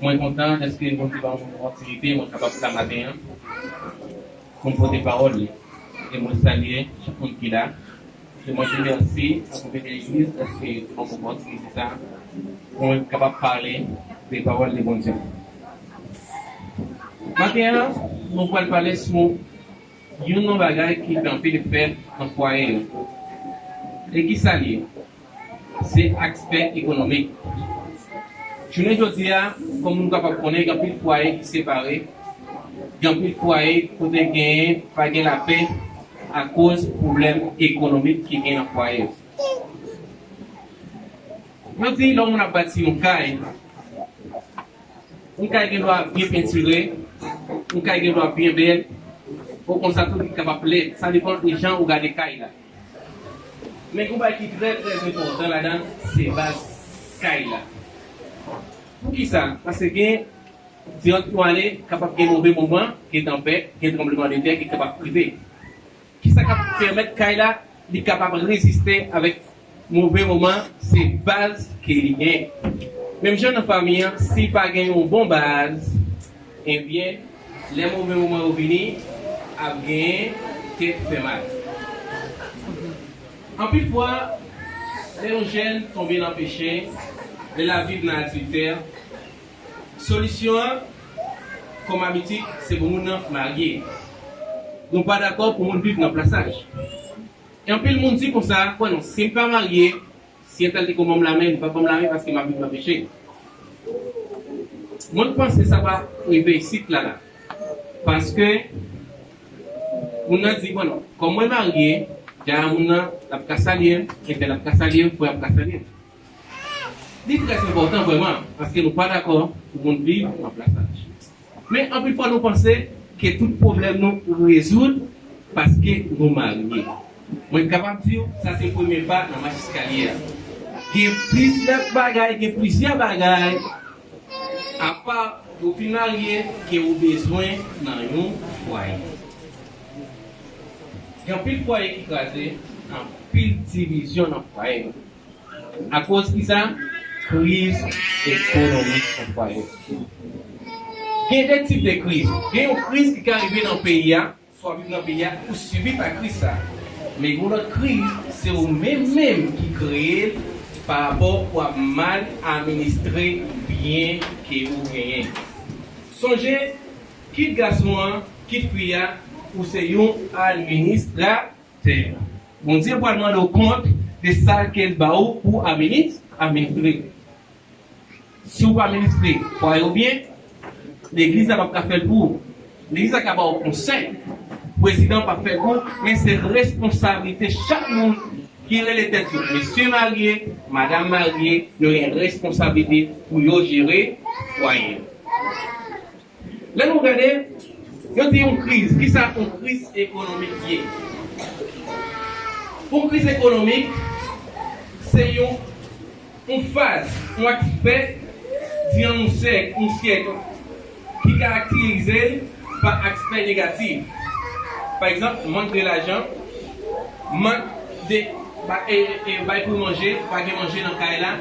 Mwen kontan dèske Bondye ban mwen opòtinite mwen kapab la maten an pou m pote pawòl li. E mwen salye chak moun ki la. E mwen di mèsi a komite legliz dèske li ban mwen opòtinite sa pou mwen kapab pale de pawòl de Bondye. Maten an, nou pral pale sou youn nan bagay ki fè anpil efè nan fwaye yo. E ki sa l ye? Se aspè ekonomik. Jounen jodi a, kòm nou kapab konnen, gen anpil fwaye ki separe, gen anpil fwaye kote genyen pa gen lapè akoz pwoblèm ekonomik ki gen nan fwaye yo. Yo di, lè yon moun ap bati yon kay, yon kay gen dwa byen pentire, yon kay gen dwa byen bèl, ou konsa tou li kapab lèd. Sa depann de jan ou gade kay la. Men gen yon bagay ki trè, trè enpòtan ladan, se baz kay la. Poukisa? Paske gen, diran nou ale, kapab gen move moman, gen tanpèt, gen tranblemanntè ki kapab rive. Kisa k ap pèmèt kay la, li kapab reziste avèk move moman? Se baz ke li gen. Menm jan nan fanmi an, si pa gen yon bon baz, ebyen, lè move moman yo vini, ap gen tèt fè mal. Anpil fwa, lè yon jèn tonbe nan peche, lè l ap viv nan adiltè, solisyon an, kòm abitik, se pou moun nan marye. Nou pa dakò pou moun viv nan plasaj. E anpil moun di konsa, kwè non, si m pa marye, si entèl te konn ban m lamen, li p ap ban m lamen paske m ap viv nan peche. Mwen panse sa pa rive isit la la. Paske moun nan di, bon non, kòm mwen marye, dja moun nan ap ka salye m, entèl ap ka salye m, frè ap ka salye m. Li trè enpòtan vrèman, paske nou pa dakò pou moun viv nan plasaj. Men anpil fwa nou panse ke tout pwoblèm nou rezoud paske nou marye. Mwen kapab di w, sa se premye pa nan mach eskalye a. Gen plizyè bagay, gen plizyè bagay, apa ou fin marye, ke ou bezwen nan yon fwaye. Gen anpil fwaye ki kraze, anpil divizyon nan fwaye yo. Akoz ki sa? Kriz ekonomik nan fwaye. Gen de tip de kriz. Gen yon kriz ki ka rive nan peyi a, swa viv nan peyi a, ou sibi pa kriz sa. Men gen yon lòt kriz, se ou menm menm ki kreye l pa rapò w ap mal administre byen ke ou genyen. Sonje, kit gason an, kit fi a, ou se yon administratè. Bondye pral mande w kont de sa ke l ba ou pou administre. Si w pa administre fwaye w byen, legliz la p ap ka fè l pou ou. Legliz la ka ba w konsèy, prezidan p ap fè l pou ou, men se responsablite chak moun ki rele tèt yo mesye marye, madanm marye, yo gen responsablite pou yo jere fwaye yo. Lè nou gade, yo di yon kriz. Kisa yon kriz ekonomik ye? Yon kriz ekonomik, se yon, yon faz, yon aspè diran yon sèk, yon syèk, ki karakterize l pa aspè negatif. Pa egzanp, mank de lajan, mank de ba-, e, e, bay pou manje, pa gen manje nan kay la,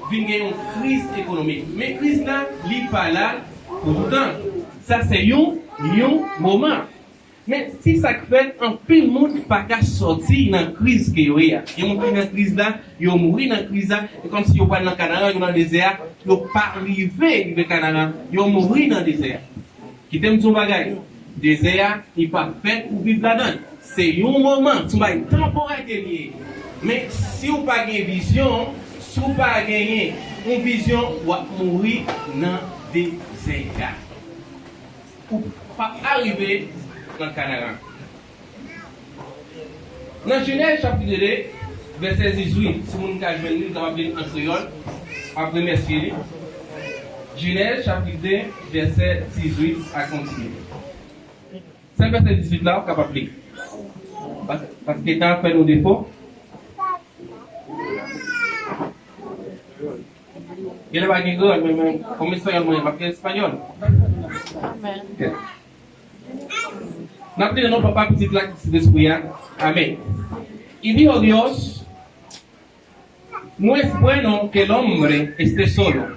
vin gen yon kriz ekonomik. Men kriz la, li pa la pou toutan. Sa se yon, yon moman. Men se sa k fè anpil moun pa ka sòti nan kriz ke yo ye a. Gen moun ki nan kriz la, yo mouri nan kriz la, e kòmsi yo pral nan Kanaran, yo nan dezè a, yo pa rive, rive Kanaran, yo mouri nan dezè a. Kite m di w yon bagay, dezè a, li pa fèt pou viv ladan l. Se yon moman, se yon bagay tanporè ke li ye. Men si w pa gen vizyon, si w pa genyen yon vizyon, w ap mouri nan dezè a. Ou p ap arive nan Kanaran. Nan Jenèz chapit de, vèsè dizuit, si moun ka jwenn li, li kapab li l an kreyòl, m ap remèsye li. Jenèz chapit de, vèsè dizuit a kontinye. Sèl vèsè dizuit la, ou kapab li. Pas-, paske tan ap fè nou defo. Genlè pa gen kreyòl, men, men, kòm espanyòl mwen, m ap gen espanyòl. Amèn. Ok. N ap li nan non Papa, Pitit la, Sentespri a. Amèn. Y dijo Dios, no es bueno que el hombre esté solo.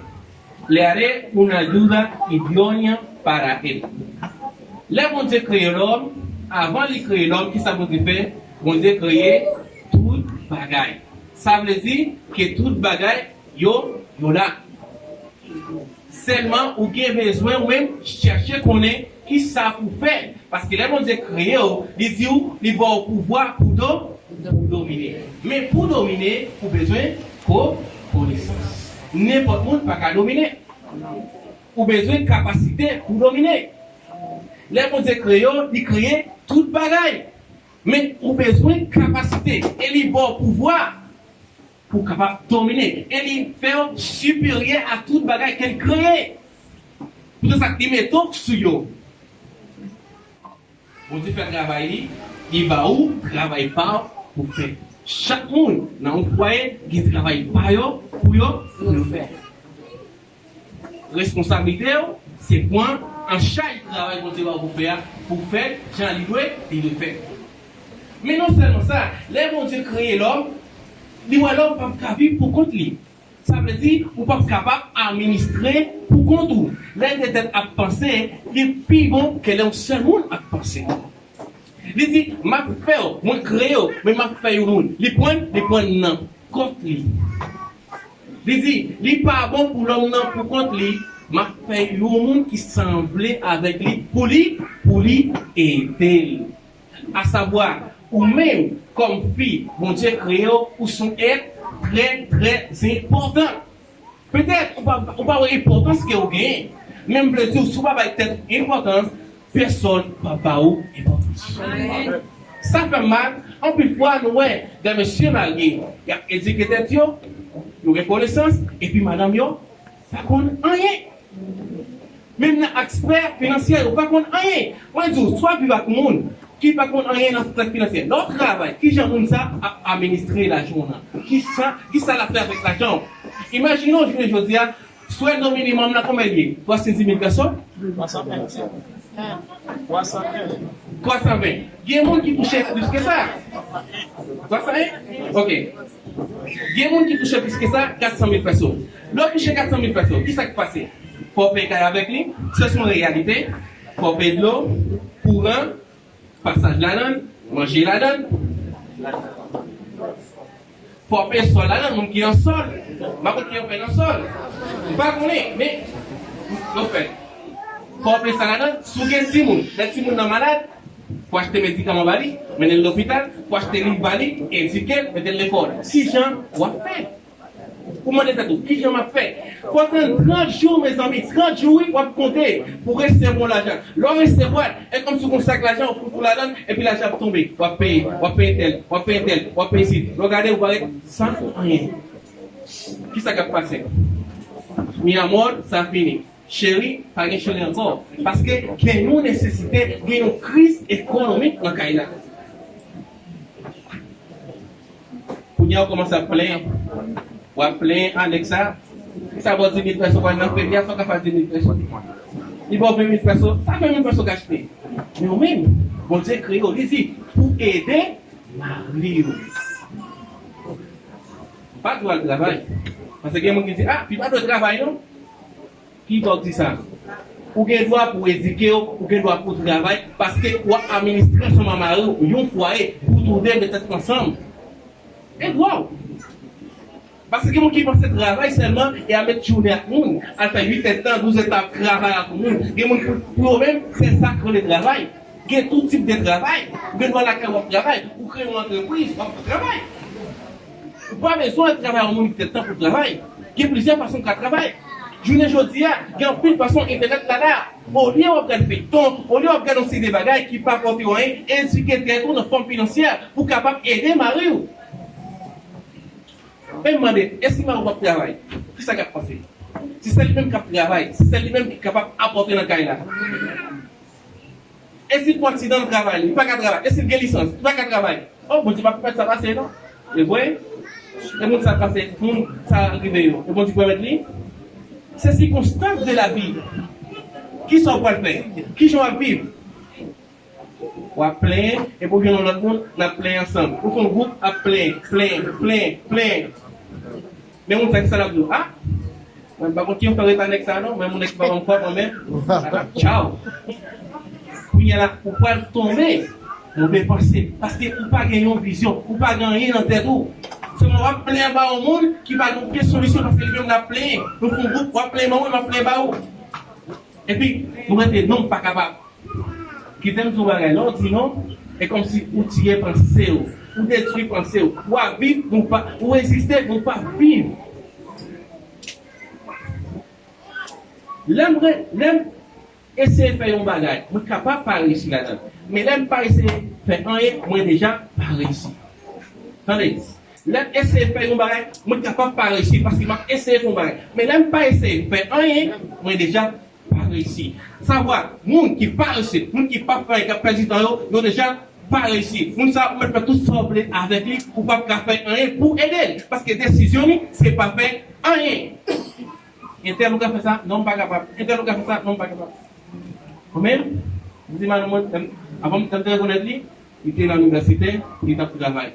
Le haré una ayuda idónea para él. Lè Bondye kreye lòm, avan li kreye lòm, ki sa Bondye fè? Bondye kreye tout bagay. Sa vle di ke tout bagay yo, yo la. Sèlman ou gen bezwen ou menm chèche konnen ki sa pou fè. Paske lè Bondye kreye w, li di w, li ba w pouvwa pou do, pou domine. Men pou domine, ou bezwen ko, konesans. Nenpòt moun pa ka domine. Ou bezwen kapasite pou domine. Lè Bondye kreye w, li kreye tout bagay. Men ou bezwen kapasite e li ba w pouvwa pou w kapab domine. E li fè w siperyè a tout bagay ke l kreye. Poutèt sa, li mete w sou yo. Bondye fè travay li, li ba ou travay pa w pou fè. Chak moun nan yon fwaye gen travay pa yo pou yo, pou yo fè. Responsablite w, se pran an chaj travay Bondye ba w pou fè a, pou fè l jan li dwe, li dwe fè. Men non sèlman sa, lè Bondye kreye lòm, li wè lòm p ap ka viv pou kont li. Sa vle di, ou p ap kapab administre pou kont ou. Lè de tèt ap panse, li pi bon ke lè yon sèl moun ap panse. Li di, m ap fè w, mwen kreye w, men m ap fè yon moun. Li pran, li pran nan kont li. Li di, li pa bon pou lòm nan pou kont li, m ap fè yon moun ki sanble avèk li pou li, pou li ede l. Asavwa, ou menm, kòm fi, Bondye kreye w, ou se yon èt trè, trè enpòtan. Petèt, ou pa, ou pa wè enpòtans ke ou genyen, men m vle di w, si w pa bay tèt ou enpòtans, pèsòn p ap ba ou enpòtans. Sa fè m mal, anpil fwa nou wè de mesye marye, y ap edike tèt yo, yo gen konesans, epi madanm yo pa konn anyen. Menm nan aspè finansyè, yo pa konn anyen. Mwen di w, swa viv ak moun ki pa konn anyen nan aspè finansyè. Lè w travay, kijan moun sa ap administre lajan w nan? Kisa, kisa l ap fè avèk lajan w? Imajine w jounen jodi a, swèldo minimòm nan konbyen l ye? Twa san dis mil peso? Twa san ven. Twa san ven. Gen moun ki touche plis ke sa? Twa san ven? Ok. Gen moun ki touche plis ke sa, kat san mil peso. Lè w touche kat san mil peso, kisa k pase? Fò w peye kay avèk li, se yon reyalite. Fò w peye dlo, kouran, pasaj ladan l, manje ladan l. Fò w peye sòl ladan l, moun ki an sòl. M pa konn ki yo fè nan sòl. M pa konnen, men yo fè. Fò w peye sa ladan l, si w gen timoun, lè timoun nan malad, fò w achte medikaman ba li, mennen l lopital, fò w achte liv ba li, edike l, mete l lekòl. Kijan w ap fè? Ou mande tèt ou, kijan m ap fè? Fò w tann trant jou, mezanmi, trant jou, wi, w ap konte pou w resevwa lajan. Lè w resevwa l, e kòmsi w gon sak lajan, ou fout ou ladan l, epi lajan ap tonbe. W ap peye, w ap peye tèl, w ap peye tèl, w ap peye isit. Lè w gade, ou pa ret san anyen. Kisa k ap pase? Mi amor, sa fini. Cheri, pa gen cheri ankò. Paske gen yon nesesite, gen yon kriz ekonomik nan kay la. Kounye a, ou kòmanse ap plenyen. W ap plenyen a nèg sa. Sa ba w dis mil peso, w al nan fevriye, sa w ka fè a dis mil peso. Li ba w ven mil peso, sa ven mil peso gaspiye. Men ou menm, Bondye kreye w, li di, pou ede mari w. Pa dwe al travay. Paske gen moun ki di, a, fi pa dwe travay non. Ki dwa w di sa? Ou gen dwa pou w edike w, ou gen dwa pou w travay, paske w ap administre ansanm ak mari w yon fwaye, pou w toude met tèt ansanm. E dwa w. Paske gen moun ki panse travay sèlman e al met jounen ak moun, al fè uit èdtan, douz èdtan ap travay ak moun. Gen moun pou, pou yo menm, se sa k rele travay. Gen tout tip de travay. Ou gen dwa lakay w ap travay, ou kreye yon antrepriz, w ap travay. Ou pa bezwen al travay yon moun ki tèt tan pou travay. Gen plizyè fason w ka travay. Jounen jodi a, gen anpil fason entènèt la la. Olye w ap gade feyton, olye w ap gade yon seri de bagay ki pa pote w anyen, edike tèt ou nan fòm finansyè pou w kapab ede mari w. Men m mande, e si mari w p ap travay? Kisa k ap pase? Si se li menm k ap travay, si se li menm ki kapab apòte nan kay la. E si l fè aksidan nan travay li, li pa ka travay? E si l gen lisans, li pa ka travay? Oh, Bondye p ap pèmèt sa pase non. E vre? E moun sa pase, moun sa rive yo, e Bondye pèmèt li? Se sikonstans de la vi. Kisa w pral fè? Kijan w ap viv? W ap plenyen, epi w jwenn yon lòt moun, n ap plenyen ansanm. Ou fè yon gwoup, ap plenyen, plenyen, plenyen, plenyen. Men moun sa, kisa l ap di w? A, Mwen pa konn ki yon fè reta nèg sa non, men moun ki pa ban m kòb mwen menm, tchaw. Kounye a la, ou pral tonbe, move panse, paske ou pa gen yon vizyon, ou pa gen anyen nan tèt ou. Sèlman w ap plenyen ba yon moun ki pa gen okenn solisyon, paske li menm l ap plenyen. Nou fè yon gwoup, w ap plenyen ba mwen, m ap plenyen ba ou. Epi, nou rete, non, m pa kapab. Kite m di w bagay, lè w di non, e kòmsi ou tiye panse w, ou detwi panse w, w ap viv, men w pa, ou egziste, men w pa viv. Lè m re-, lè m eseye fè yon bagay, mwen kapab pa reyisi ladan l. Men lè m pa eseye fè anyen, mwen deja pa reyisi. Tande, lè m eseye fè yon bagay, mwen kapab pa reyisi paske m ap eseye fè yon bagay. Men lè m pa eseye fè anyen, mwen deja pa reyisi. Sa vwa, moun ki pa reyisi, moun ki pa fè anyen, k ap pèdi tan yo, yo deja pa reyisi. Moun sa a, ou mèt fè tout sa w vle avèk li, ou p ap ka fè anyen pou ede l. Paske desizyon li, se pa fè anyen. Entèl ou ka fè sa, non, m pa kapab. Entèl ou ka fè sa, non, m pa kapab. Mwen menm, m di madanm mwen, m, avan m, m te rekonèt li, li te nan inivèsite, li t ap travay.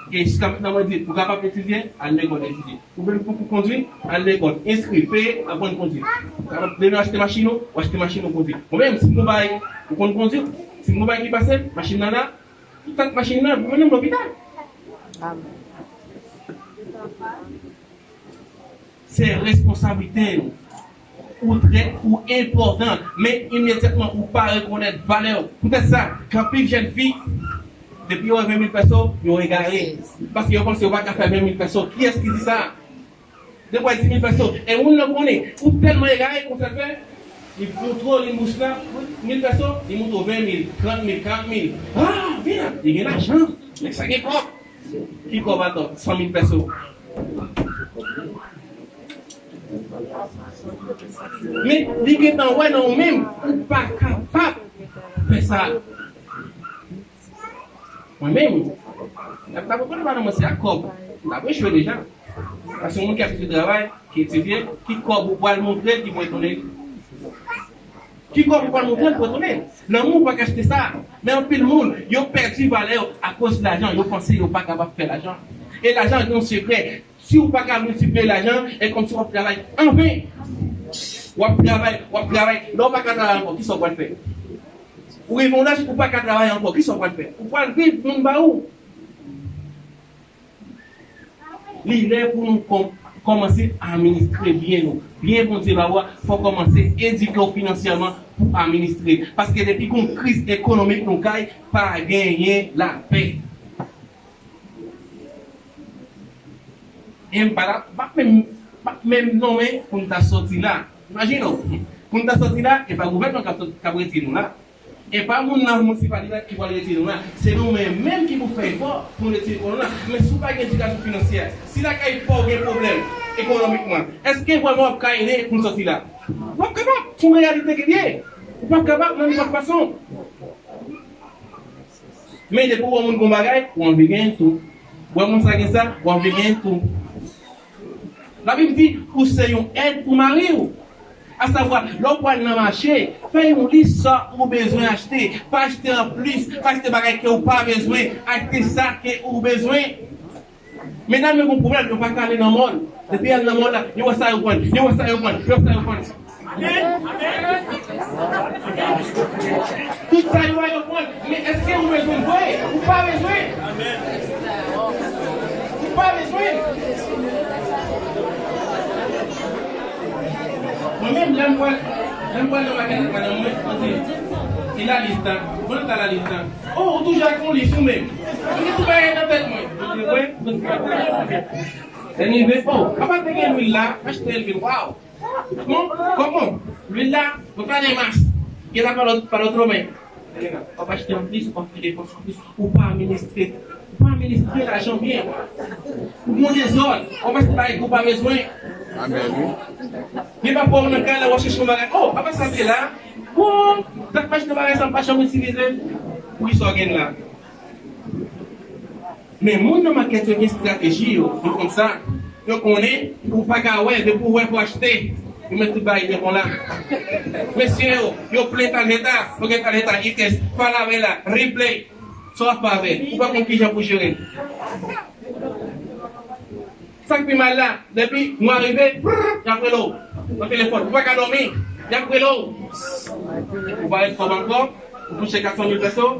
E jiska mentnan mwen di, ou kapab etidye, al lekòl etidye. Ou menm pou, pou kondwi, al lekòl, enskri, peye, aprann kondwi. Ou kapab demen achte machin ou, ou achte machin ou kondwi. Mwen menm, si m gon bagay, ou konn kondwi, si m gon bagay ki pase, machin nan la, ou tank machin nan, pou mennen m lopital. Se responsablite nou. Ou trè, ou enpòtan, men imedyatman ou pa rekonèt valè w. Poutèt sa, gen anpil jèn fi, depi yo wè ven mil pèso, yo egare. Paske yo panse yo pa ka fè ven mil pèso. Kiyès ki di sa? Depi w wè di mil pèso, e moun nan konnen, ou tèlman egare, konsa l fè, li montre li mouch la, mil pèso, li montre w ven mil, trant mil, karant mil. Ah, vin la, li gen lajan, nèg sa gen kòb. Ki kòb atò? San mil pèso. Men, li gentan wè nan ou menm, ou pa kapab fè sa. Mwen menm, m t ap rekonèt madanm mwen se ak kòb. M t ap echwe deja. Paske yon moun ki abitye travay, ki etidye, ki kòb ou pral montre l ki pou etone l? Ki kòb ou pral montre l pou etone l? Lanmou ou pa ka achte sa. Men anpil moun, yo pèdi valè yo akoz lajan. Yo panse yo pa kapab fè lajan. E lajan gen yon sekrè. Si ou pa ka miltipliye lajan, e kòmsi w ap travay anven. W ap travay, w ap travay. Lè w pa ka travay ankò, kisa w pral fè? Ou rive yon laj, ou pa ka travay ankò, kisa w pral fè? Ou pral viv, moun ba ou. Li lè pou nou kòm-, kòmanse administre byen nou. Byen Bondye ba ou a, fò w kòmanse edike w finansyèman pou administre. Paske depi gon kriz ekonomik nou kay, pa genyen lapè. E m pa la, m p ap menm, m p ap menm nonmen pou n ta sòti la. Imajine w, pou n ta sòti la, e pa gouvènman k ap, k ap retire nou la. E pa moun nan minisipalite ki pral retire nou la. Se nou menm menm ki pou fè efò pou n retire kò nou la. Men si w pa gen edikasyon finansyè, si lakay pa w gen pwoblèm ekonomikman, èske vrèman w ap ka ede pou n sòti la? W ap kapab, se yon reyalite ke l ye. Ou p ap kapab nan nenpòt fason. Men depi w wè moun gon bagay, ou anvi genyen tou. W wè moun sa gen sa, ou anvi genyen tou. Labib di, ou se yon èd pou mari w. Asavwa, lè w pral nan mache, fè yon lis sa ou bezwen achte. Pa achte anplis, pa achte bagay ke ou pa bezwen. Achte sa ke ou bezwen. Medam yo gon pwoblèm, yo pa ka ale nan mòl. Depi y al nan mòl la, yo wè sa yo pran, yo wè sa yo pran, yo wè sa yo pran. Amen. Tout sa yo wè yo pran, men èske ou bezwen vre? Ou pa bezwen. Ou pa bezwen. Mwen menm, lè m pral, lè m pral nan makèt ak madanm mwen, mwen di, e lalis la, mwen ta lalis la. Oh, ou toujou ak yon lis ou menm. Mwen gen tout bagay nan tèt mwen. Mwen di, wi, mwen di, lè m rive, oh, papa te gen lwil la, achte l vin, waw. Bon, kòman? Lwil la, mwen pa gen mas. Gen la pa lòt, pa lòt lòmen. W ap achte anplis, w ap fè depans anplis. Ou pa administre, ou pa administre lajan byen. Ou gon dezòd, w ap achte bagay ke w pa bezwen. Amen, wi. Gen pafwa w nan kay la, w ap chèche yon bagay. Oh, papa sa te la. Bon, dat pa jete bagay sa m pa janm itilize. Poukisa w gen la? Men moun nan makèt yo gen estrateji yo, yo konn sa. Yo konnen, ou pa ka wè, depi w wè pou achte. Yo met tout bagay devan w la. Mesye yo, yo plen tarjeta, yo gen tarjeta Ikès, Falabella, Ripley. Sa w ap fè avè l? Ou pa konn kijan pou jere l. Sa k pi mal la, depi mwa rive, brrr, y ap rele w nan telefòn. Ou pa ka dòmi, y ap rele w. Ou pa ret kòb ankò, ou touche kat san mil peso,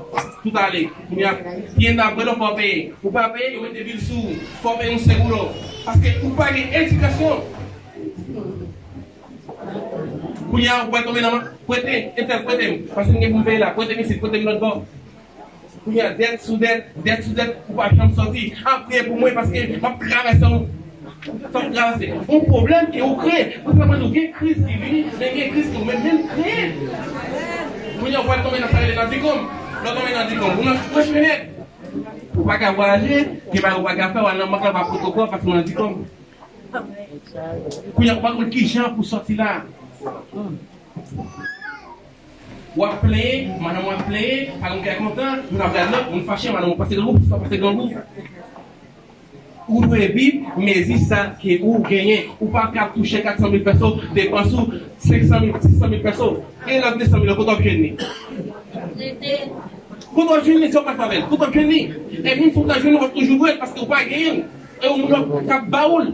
tout ale. Kounye a, P N ap rele w, fò w peye. Ou pa peye, yo mete bil sou ou, fò w peye yon seguro. Paske ou pa gen edikasyon. Kounye a, ou pral tonbe nan men, prete, entèl prete m, paske m gen pou m peye la, prete m isit, prete m lòt bò. Kounye a, dèt sou dèt, dèt sou dèt, ou pa janm sòti. Ap priye pou mwen paske m ap travèse yon, m ap travèse yon pwoblèm ke ou kreye. Pou sa mwen di w, gen kriz ki vini, men gen kriz ke ou menm menm kreye. Kounye a, ou pral tonbe nan sa rele nan dikom. Lè w tonbe nan dikom, ou nan kouch minèt. Ou pa ka vwayaje, gen bagay ou pa ka fè, w al nan bank la, w ap pran pwotokòl paske w nan dikom. Kounye a, ou pa konn kijan pou sòti la. W ap plenyen, madanm w ap plenyen, pa gen kè kontan, moun ap gade lòt, moun fache, madanm ou pase grangou, pitit ou pase grangou. Ou dwe viv mezi sa ke ou genyen. Ou pa ka touche kat san mil peso, depans ou senk san mil, sis san mil peso. E lòt de san mil, kote w ap jwenn li? Kote w ap jwenn li, si w pa fè avè l? Kote w ap jwenn li? E menm si w ta jwenn li, w ap toujou dwe l, paske w pa genyen l. E yon moun k ap ba ou l.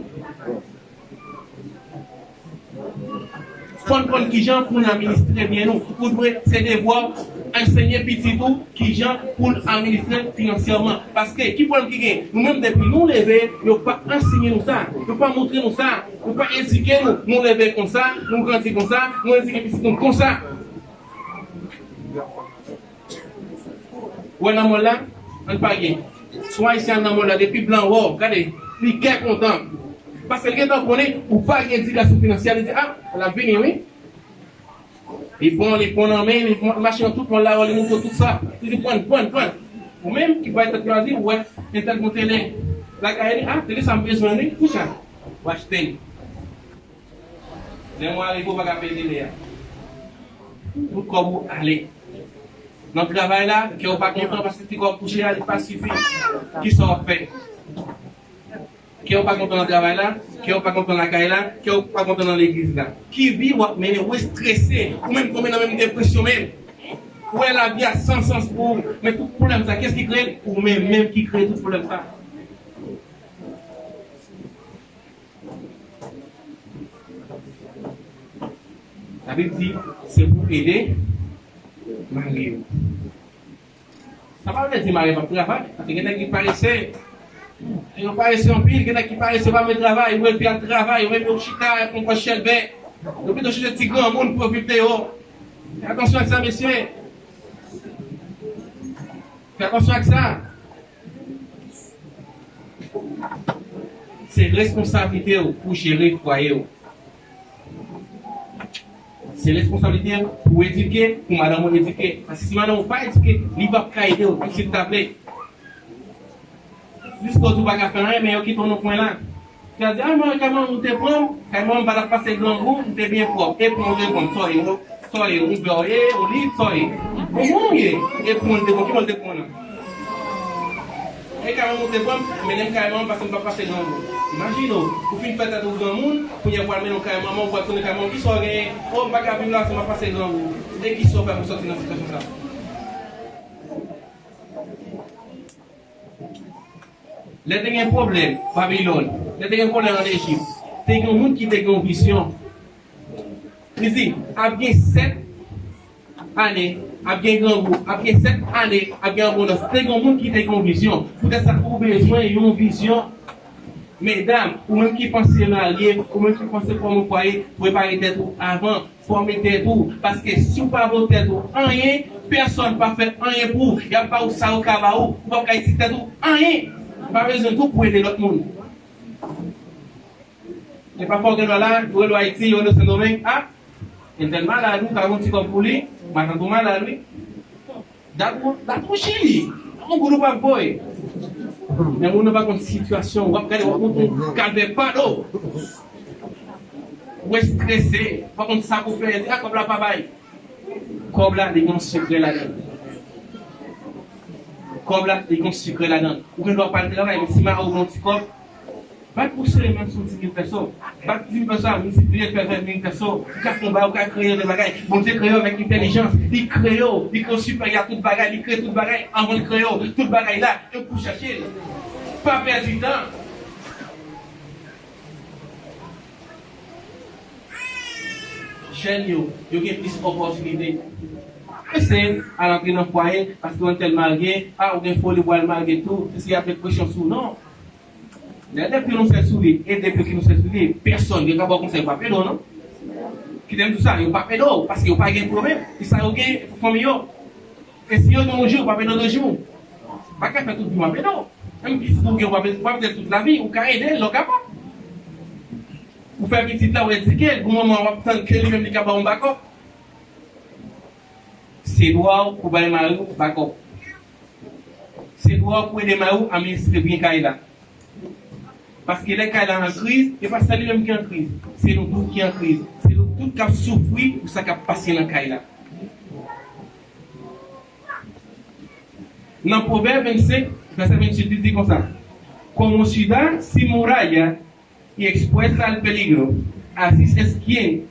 Fò n konn kijan pou n administre byen nou. Ou dwe, se devwa w, ansenye pitit ou kijan pou l administre finansyèman. Paske, ki pwoblèm ki gen? Nou menm, depi nou leve, yo pa ansenye nou sa. Yo pa montre nou sa. Yo pa edike nou. Nou leve konsa, nou grandi konsa, nou edike pitit nou konsa. Ou wè nan mòn la, ann pale. Si yon Ayisyen al nan mòn la, depi blan wè w, gade, li kè kontan. Paske l gentan konnen ou pa gen edikasyon finansyèl, li di, a, l ap vini, wi. Li pran, li pran nan men, li pran, mache nan tout mòn la, li montre w tout sa. Li di, pran, pran, pran. Ou menm ki bay tèt lwazi, ou wè, entèl gon tele lakay li, a, tele sa m bezwen, wi, kousa? Ou achte l. Lè mwa rive, ou pa ka peye tele a. Tout kòb ou ale. Nan travay la, kè w pa kontan paske ti kòb touche a, li pa sifi. Kisa w ap fè? Kè w pa kontan nan travay la, kè w pa kontan lakay la, kè w pa kontan nan legliz la. Ki vi w ap mennen? Ou estrese, ou menm tonbe nan menm depresyon menm. Ou wè lavi a san sans pou ou. Men tout pwoblèm sa, kiyès ki kreye l? Ou menm menm ki kreye tout pwoblèm sa. Labib di, se pou ede mari yo. Sa pa vle di mari yo p ap travay, paske gen nèg ki parese. Yo parese anpil, gen nèg ki parese, yo pa vle travay, yo vle fi a travay, yo menm yo chita, yo pran pòch chèlbè. Yo pito chèche ti granmoun pou yo viv deyò. Fè atansyon ak sa, mesye. Fè atansyon ak sa. Se responsablite w pou jere fwaye w. Se responsablite w pou edike, pou madanm ou edike. Paske si madanm ou pa edike, li p ap ka ede w, menm si l ta vle. Jis kote ou pa ka fè anyen, men yo kite w nan kwen la. Yo di, a, mwen, kay manman m te pran m, kay manman m pa t ap pase grangou, m te byen pwòp. E pran w te pran m, sòye, sòye, yon vè w ye, yon lit, sòye. Bon, bon, w ye. E pran w te pran, ki bò l te pran w nan? E kay manman m te pran m, mennen m kay manman m paske m pa pase grangou. Imajine w, ou fin fè tèt ou granmoun, kounye a w pral mennen w kay manman, ou pral tounen kay manman, kisa w genyen? O, m pa ka viv la, se m ap pase grangou. E kisa w fè pou sòti nan sitiyasyon sa? Lè te gen pwoblèm Babilòn, lè te gen pwoblèm ann Ejip, te gen yon moun ki te gen yon vizyon. Li di, ap gen sèt ane, ap gen grangou, ap gen sèt ane, ap gen abondans. Te gen yon moun ki te gen yon vizyon. Poutèt sa, ou bezwen yon vizyon. Medam, ou menm ki panse marye, ou menm ki panse fòme yon fwaye, prepare tèt ou avan. Fòme tèt ou, paske si w pa vo tèt ou anyen, pèsòn p ap fè anyen pou ou. Y ap ba ou sa yo ka ba ou, ou p ap ka itilize tèt ou anyen. Ou pa bezwen tou pou ede lòt moun. E pafwa w gen dwa la, yo rele w Ayiti, yo rele w Sendomeng, a, entèl malad, ou ka gon ti kòb pou li, matant ou malad, wi. Dat ou, dat ou Chili. Yon goud ou p ap voye. Men moun nan pa konn sitiyasyon. W ap gade, w ap montre yon kalvè pa do. Ou estrese. W pa konn sa pou fè. Di, a, kòb la pa bay. Kòb la, li gen yon sekrè ladan l. Kòb la, li gen yon sekrè ladan l. Ou gen dwa pa al travay, men si mari w gen yon ti kòb, bat pou sere menm si w di mil pèso. Bat di mil pèso a, miltipliye l fè ven mil pèso. Ou ka fè yon bagay, ou ka kreye de bagay. Bondye kreye w avèk entèlijans. Li kreye w. Li kreye w siperyè a tout bagay. Li kreye tout bagay anvan l kreye w. Tout bagay la. E pou chèche l. Pa pèdi tan. Jèn yo, yo gen plis opòtinite. Eseye al antre nan fwaye, paske w entèl marye, a, ou gen foli pou al marye tou, se si y ap met presyon sou ou, non. Lè depi nou sèl sou li, e depi ki nou sèl sou li, pèsòn, yo ka ba w konsèy, yo p ap ede w, non. Kite m di w sa, yo p ap ede w, paske yo pa gen pwoblèm, e sa yo gen pou fanmi yo. E si yo gen yon jou, yo p ap ede w de jou. Pa ka fè tout vi w ap ede w. Menm pitit ou gen, w ap, w ap ede l tout lavi, ou ka ede l lè w kapab. Ou fè pitit la, ou edike l, gon moman w ap tann ke li menm li ka ba w yon bakòp. Se dwa w pou bay mari w bakòp. Se dwa w pou ede mari w administre byen kay la. Paske lè kay la an kriz, e pa sèl li menm ki an kriz. Se nou tout ki an kriz. Se nou tout k ap soufri pou sa k ap pase nan kay la. Nan Pwovèb vennsenk, vèsè venntuit, li di konsa: "Como ciudad sin muralla y expuesta al peligro, así es quien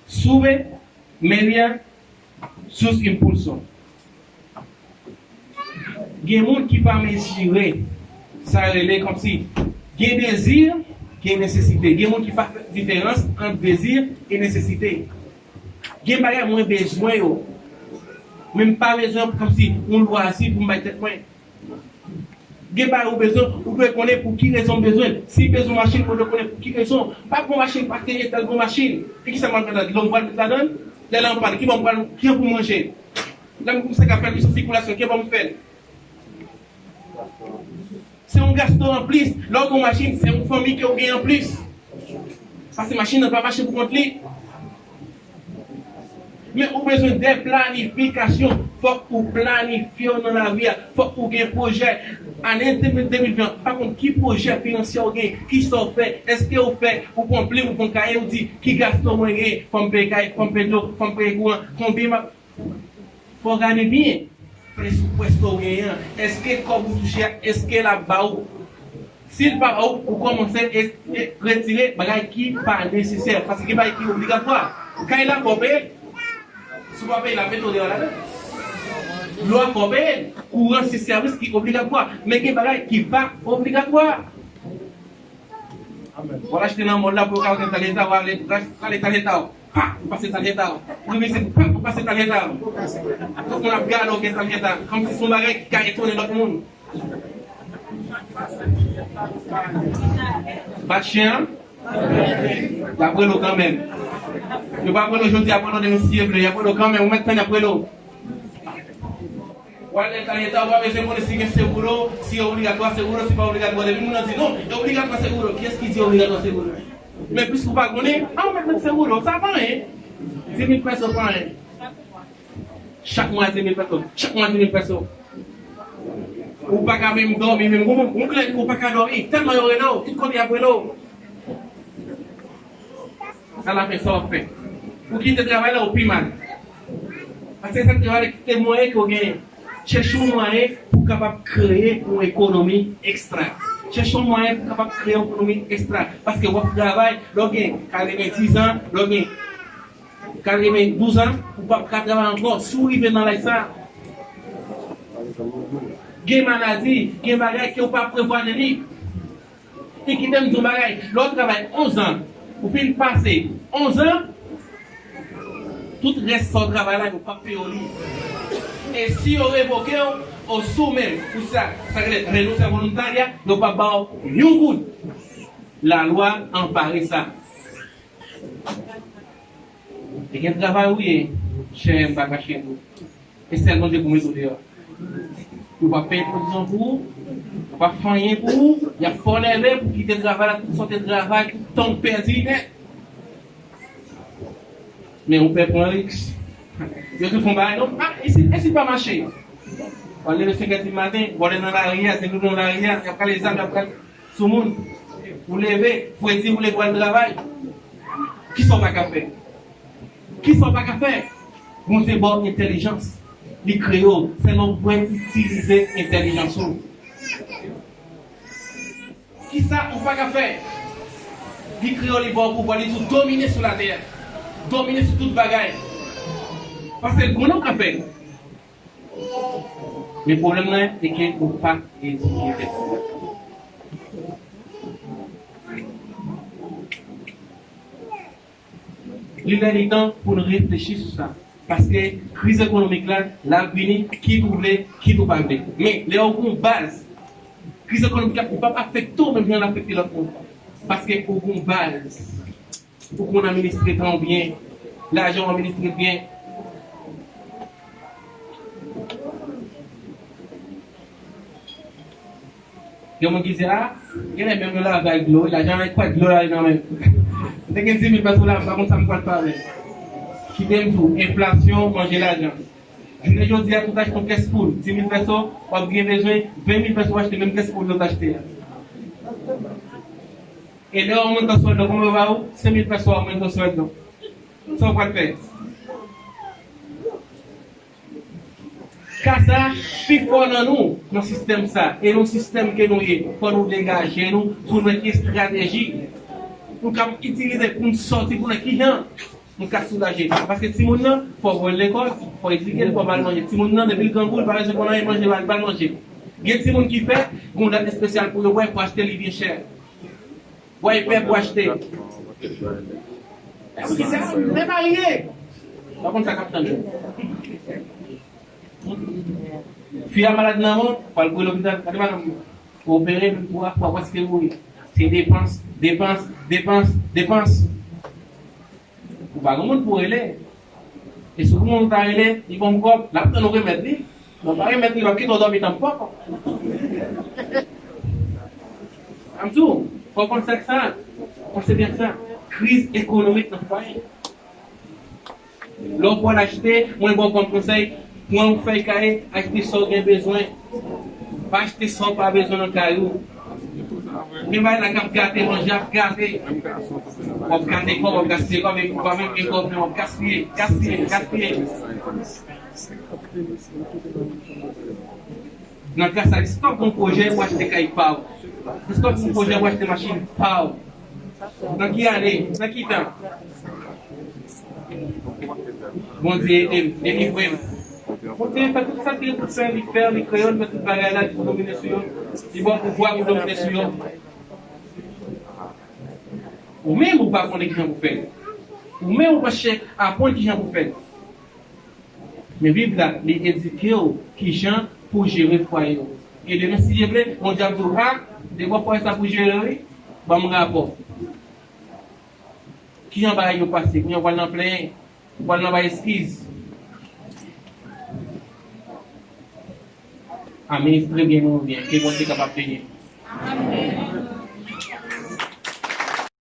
sube media sus impulso." Gen moun ki pa mezire, sa rele kòmsi, gen dezi, gen nesesite. Gen moun ki pa fè diferans ant dezi e nesesite. Gen bagay mwen bezwen yo, men m pa bezwen kòmsi yon lwazi pou m bay tèt mwen. Gen bagay ou bezwen, ou dwe konnen pou ki rezon w bezwen l. Si w bezwen machin, ou dwe konnen pou ki rezon. M pa pran machin paske entèl gen machin. E kisa m ap fè ladan l? Dlo m pral met ladan l? Lè l anpàn, ki bò m pral, kijan pou m ranje l? Lè m kòmanse ka pèdi sou sikilasyon, ki bò m fè l? Se yon gasto anplis. Lè w gen yon machin, se yon fanmi ke w gen anplis. Paske machin nan pa mache pou kont li. Men ou bezwen de planifikasyon. Fòk ou planifye w nan lavi a. Fòk ou gen pwojè. Ane de mil, de mil ven, pa konn ki pwojè finansyè w gen, kisa w fè, èske w fè, ou pran plim, ou pran kaye, ou di, ki gasto mwen gen, fò m peye kaye, fò m peye dlo, fò m peye kouran, konbyen m ap Fò w gade byen, prèske, prèske w genyen an. Èske kòb ou touche a, èske l ap ba ou? Si l pa ba ou, ou kòmanse e, e retire bagay ki pa nesesè, paske gen bagay ki obligatwa. Kay la, fò w peye l. Si w pa peye l, l ap mete w deyò ladan. Dlo a, fò w peye l. Kouran, se sèvis ki obligatwa. Men gen bagay ki pa obligatwa. W al achte nan mòl la pou yo ka wè talenta, w ale, w ale talenta w. Pa! Ou pase talenta w. Ou rive isit, pa! Ou pase talenta w. Tout moun ap gade w gen talenta. Kòmsi se yon bagay ki ka etone lòt moun. Bat chen an. Y ap rele w kanmenm. Yo p ap rele w jodi, y ap rele w demen si Dye vle. Y ap rele w kanmenm. Ou mèt tann, y ap rele w. W al nan leta, leta, ou pa bezwen konnen si gen seguro, si e obligatwa seguro, si pa obligatwa. Depi moun nan di non, e obligatwa seguro. Kiyès ki di e obligatwa seguro? Men piske ou pa konnen, a ou mèt met seguro, sa pa anyen. Dis mil pèso pa anyen. Chak mwa dis mil pèso, chak mwa dis mil pèso. Ou pa ka menm dòmi, menm ou, ou klè ou pa ka dòmi, tèlman yo rele w, tout kote y ap rele w. Alafen, sa w ap fè? Ou kite travay la, ou pi mal. Paske sa k travay la, kite mwayen ke w genyen. Chèche yon mwayen pou w kapab kreye yon ekonomi ekstra. Chèche yon mwayen pou w kapab kreye yon ekonomi ekstra. Paske w ap travay, lè w gen katrevendiz an, lè w gen katrevendouz an, ou p ap ka travay ankò. Si w rive nan laj sa, gen maladi, gen bagay ke w pa prevwa nan li. E kite m di w bagay, lè w travay onz an, ou fin pase onz an, tout rès sa w travay la, yo p ap peye w li. E si yo revoke w, osou menm, pou sa, sa k rele renonse volontarya, yo p ap ba w yon goud. Lalwa anpare sa. E gen travay ou ye, chè, m pa kache tou. E sèl Bondye pou mete w deyò. Yo p ap peye pwovizyon pou ou, yo p ap fè anyen pou ou, y ap fè w nève pou w kite travay la, tout sa w te travay, tout tan w pèdi nèt. Men ou pè pran risk. Yo di w fè yon bagay, non, a, isit, isit pa mache. W al leve senk è di maten, vòlè nan lari a, zenglou nan lari a, y ap kale zam, y ap kale sou moun. Ou leve, fredi, ou leve w al travay. Kisa w pa ka fè? Kisa w pa ka fè? Bondye ba w entèlijans. Li kreye w. Sèlman ou bezwen itilize entèlijans ou. Kisa ou pa ka fè? Li kreye w, li ba w pouvwa, li di w domine sou latè a. Domine sou tout bagay. Paske l konnen w ka fè l. Men pwoblèm nan, se ke ou pa edike tèt ou. Li lè li tan pou n reflechi sou sa. Paske kriz ekonomik la, l ap vini, kit ou vle, kit ou pa vle. Men, lè ou gen yon baz, kriz ekonomik la, li p ap afekte w menm jan l afekte lòt moun. Paske ou gen yon baz. Ou konn administre tan w byen. Lajan w administre byen. Gen moun ki di, "A, genlè menm yon lavay dlo, lajan nan kwè dlo la nan men." M te gen dis mil pèso la, m pa konn sa m pral fè avè l. Kite m di w, enflasyon manje lajan. Jounen jodi a, tout achte yon kès poul, dis mil pèso, w ap gen bezwen ven mil pèso pou achte menm kès poul yo t achte a. E lè w monte sou lòt, kòman yo ba ou? Senk mil pèso w monte sou lòt. Sa w pral fè? Ka sa, pifò nan nou, nan sistèm sa, e nan sistèm ke nou ye, fò nou degaje nou pou nou gen estrateji nou kab itilize pou nou sòti, pou nou kijan nou ka soulaje. Paske timoun nan, fò w voye l lekòl, fò w edike l, fò w ba l manje. Timoun nan, depi l grangou, li pa bezwen konn anyen manje, ba l, ba l manje. Gen timoun ki fè, gen yon dat espesyal pou yo bwè, fò w achte li byen chè. Bwè pè pou achte. Èske se menm arye? Pa konn sa k ap tann yo. Fi a malad nan men w, pral voye lopital. Gade madanm opere, menm twa fwa, prèske mouri. Se depans, depans, depans, depans. Ou pa gen moun pou rele. E si ou gen moun ou ta rele, li ban w kòb, l ap tann ou remèt li. Lè w pa remèt li, l ap kite w dòmi tanpòk. Ap di w, fò w konn sa k sa, panse byen ak sa. Kriz ekonomik nan fwaye. Lè w pral achte, mwen ba w kòm konsèy, pran yon fèy kaye, achte sa w gen bezwen. Pa achte sa w pa bezwen nan kay ou. Gen bagay la k ap gate manje, ap gate. W ap gate kòb, w ap gaspiye kòb, epi w pa menm gen kòb, men w ap gaspiye, gaspiye, gaspiye. Nan ka sa, èske w ap gen yon pwojè pou achte kay pa w? Èske w ap gen yon pwojè pou achte machin pa w? Nan ki ane? Nan ki tan? Bondye ede m, delivre m. Bondye fè tout sa ke li pou fè, li fè, li kreye yo, li met tout bagay la, li pou domine sou yo, li ba w pouvwa pou domine sou yo. Ou menm ou pa konnen kijan pou fè l. Ou menm ou pa chèche aprann kijan pou fè l. Men Bib la, li edike w kijan pou jere fwaye w. E demen, si Dye vle, Bondye ap di w, a, depi w ap fè sa pou jere, wi, ban m rapò. Kijan bagay yo pase? Kounye a w pral nan plenyen, w pral nan bay eskiz. Administre byen nou byen, ke Bondye kapab beni nou.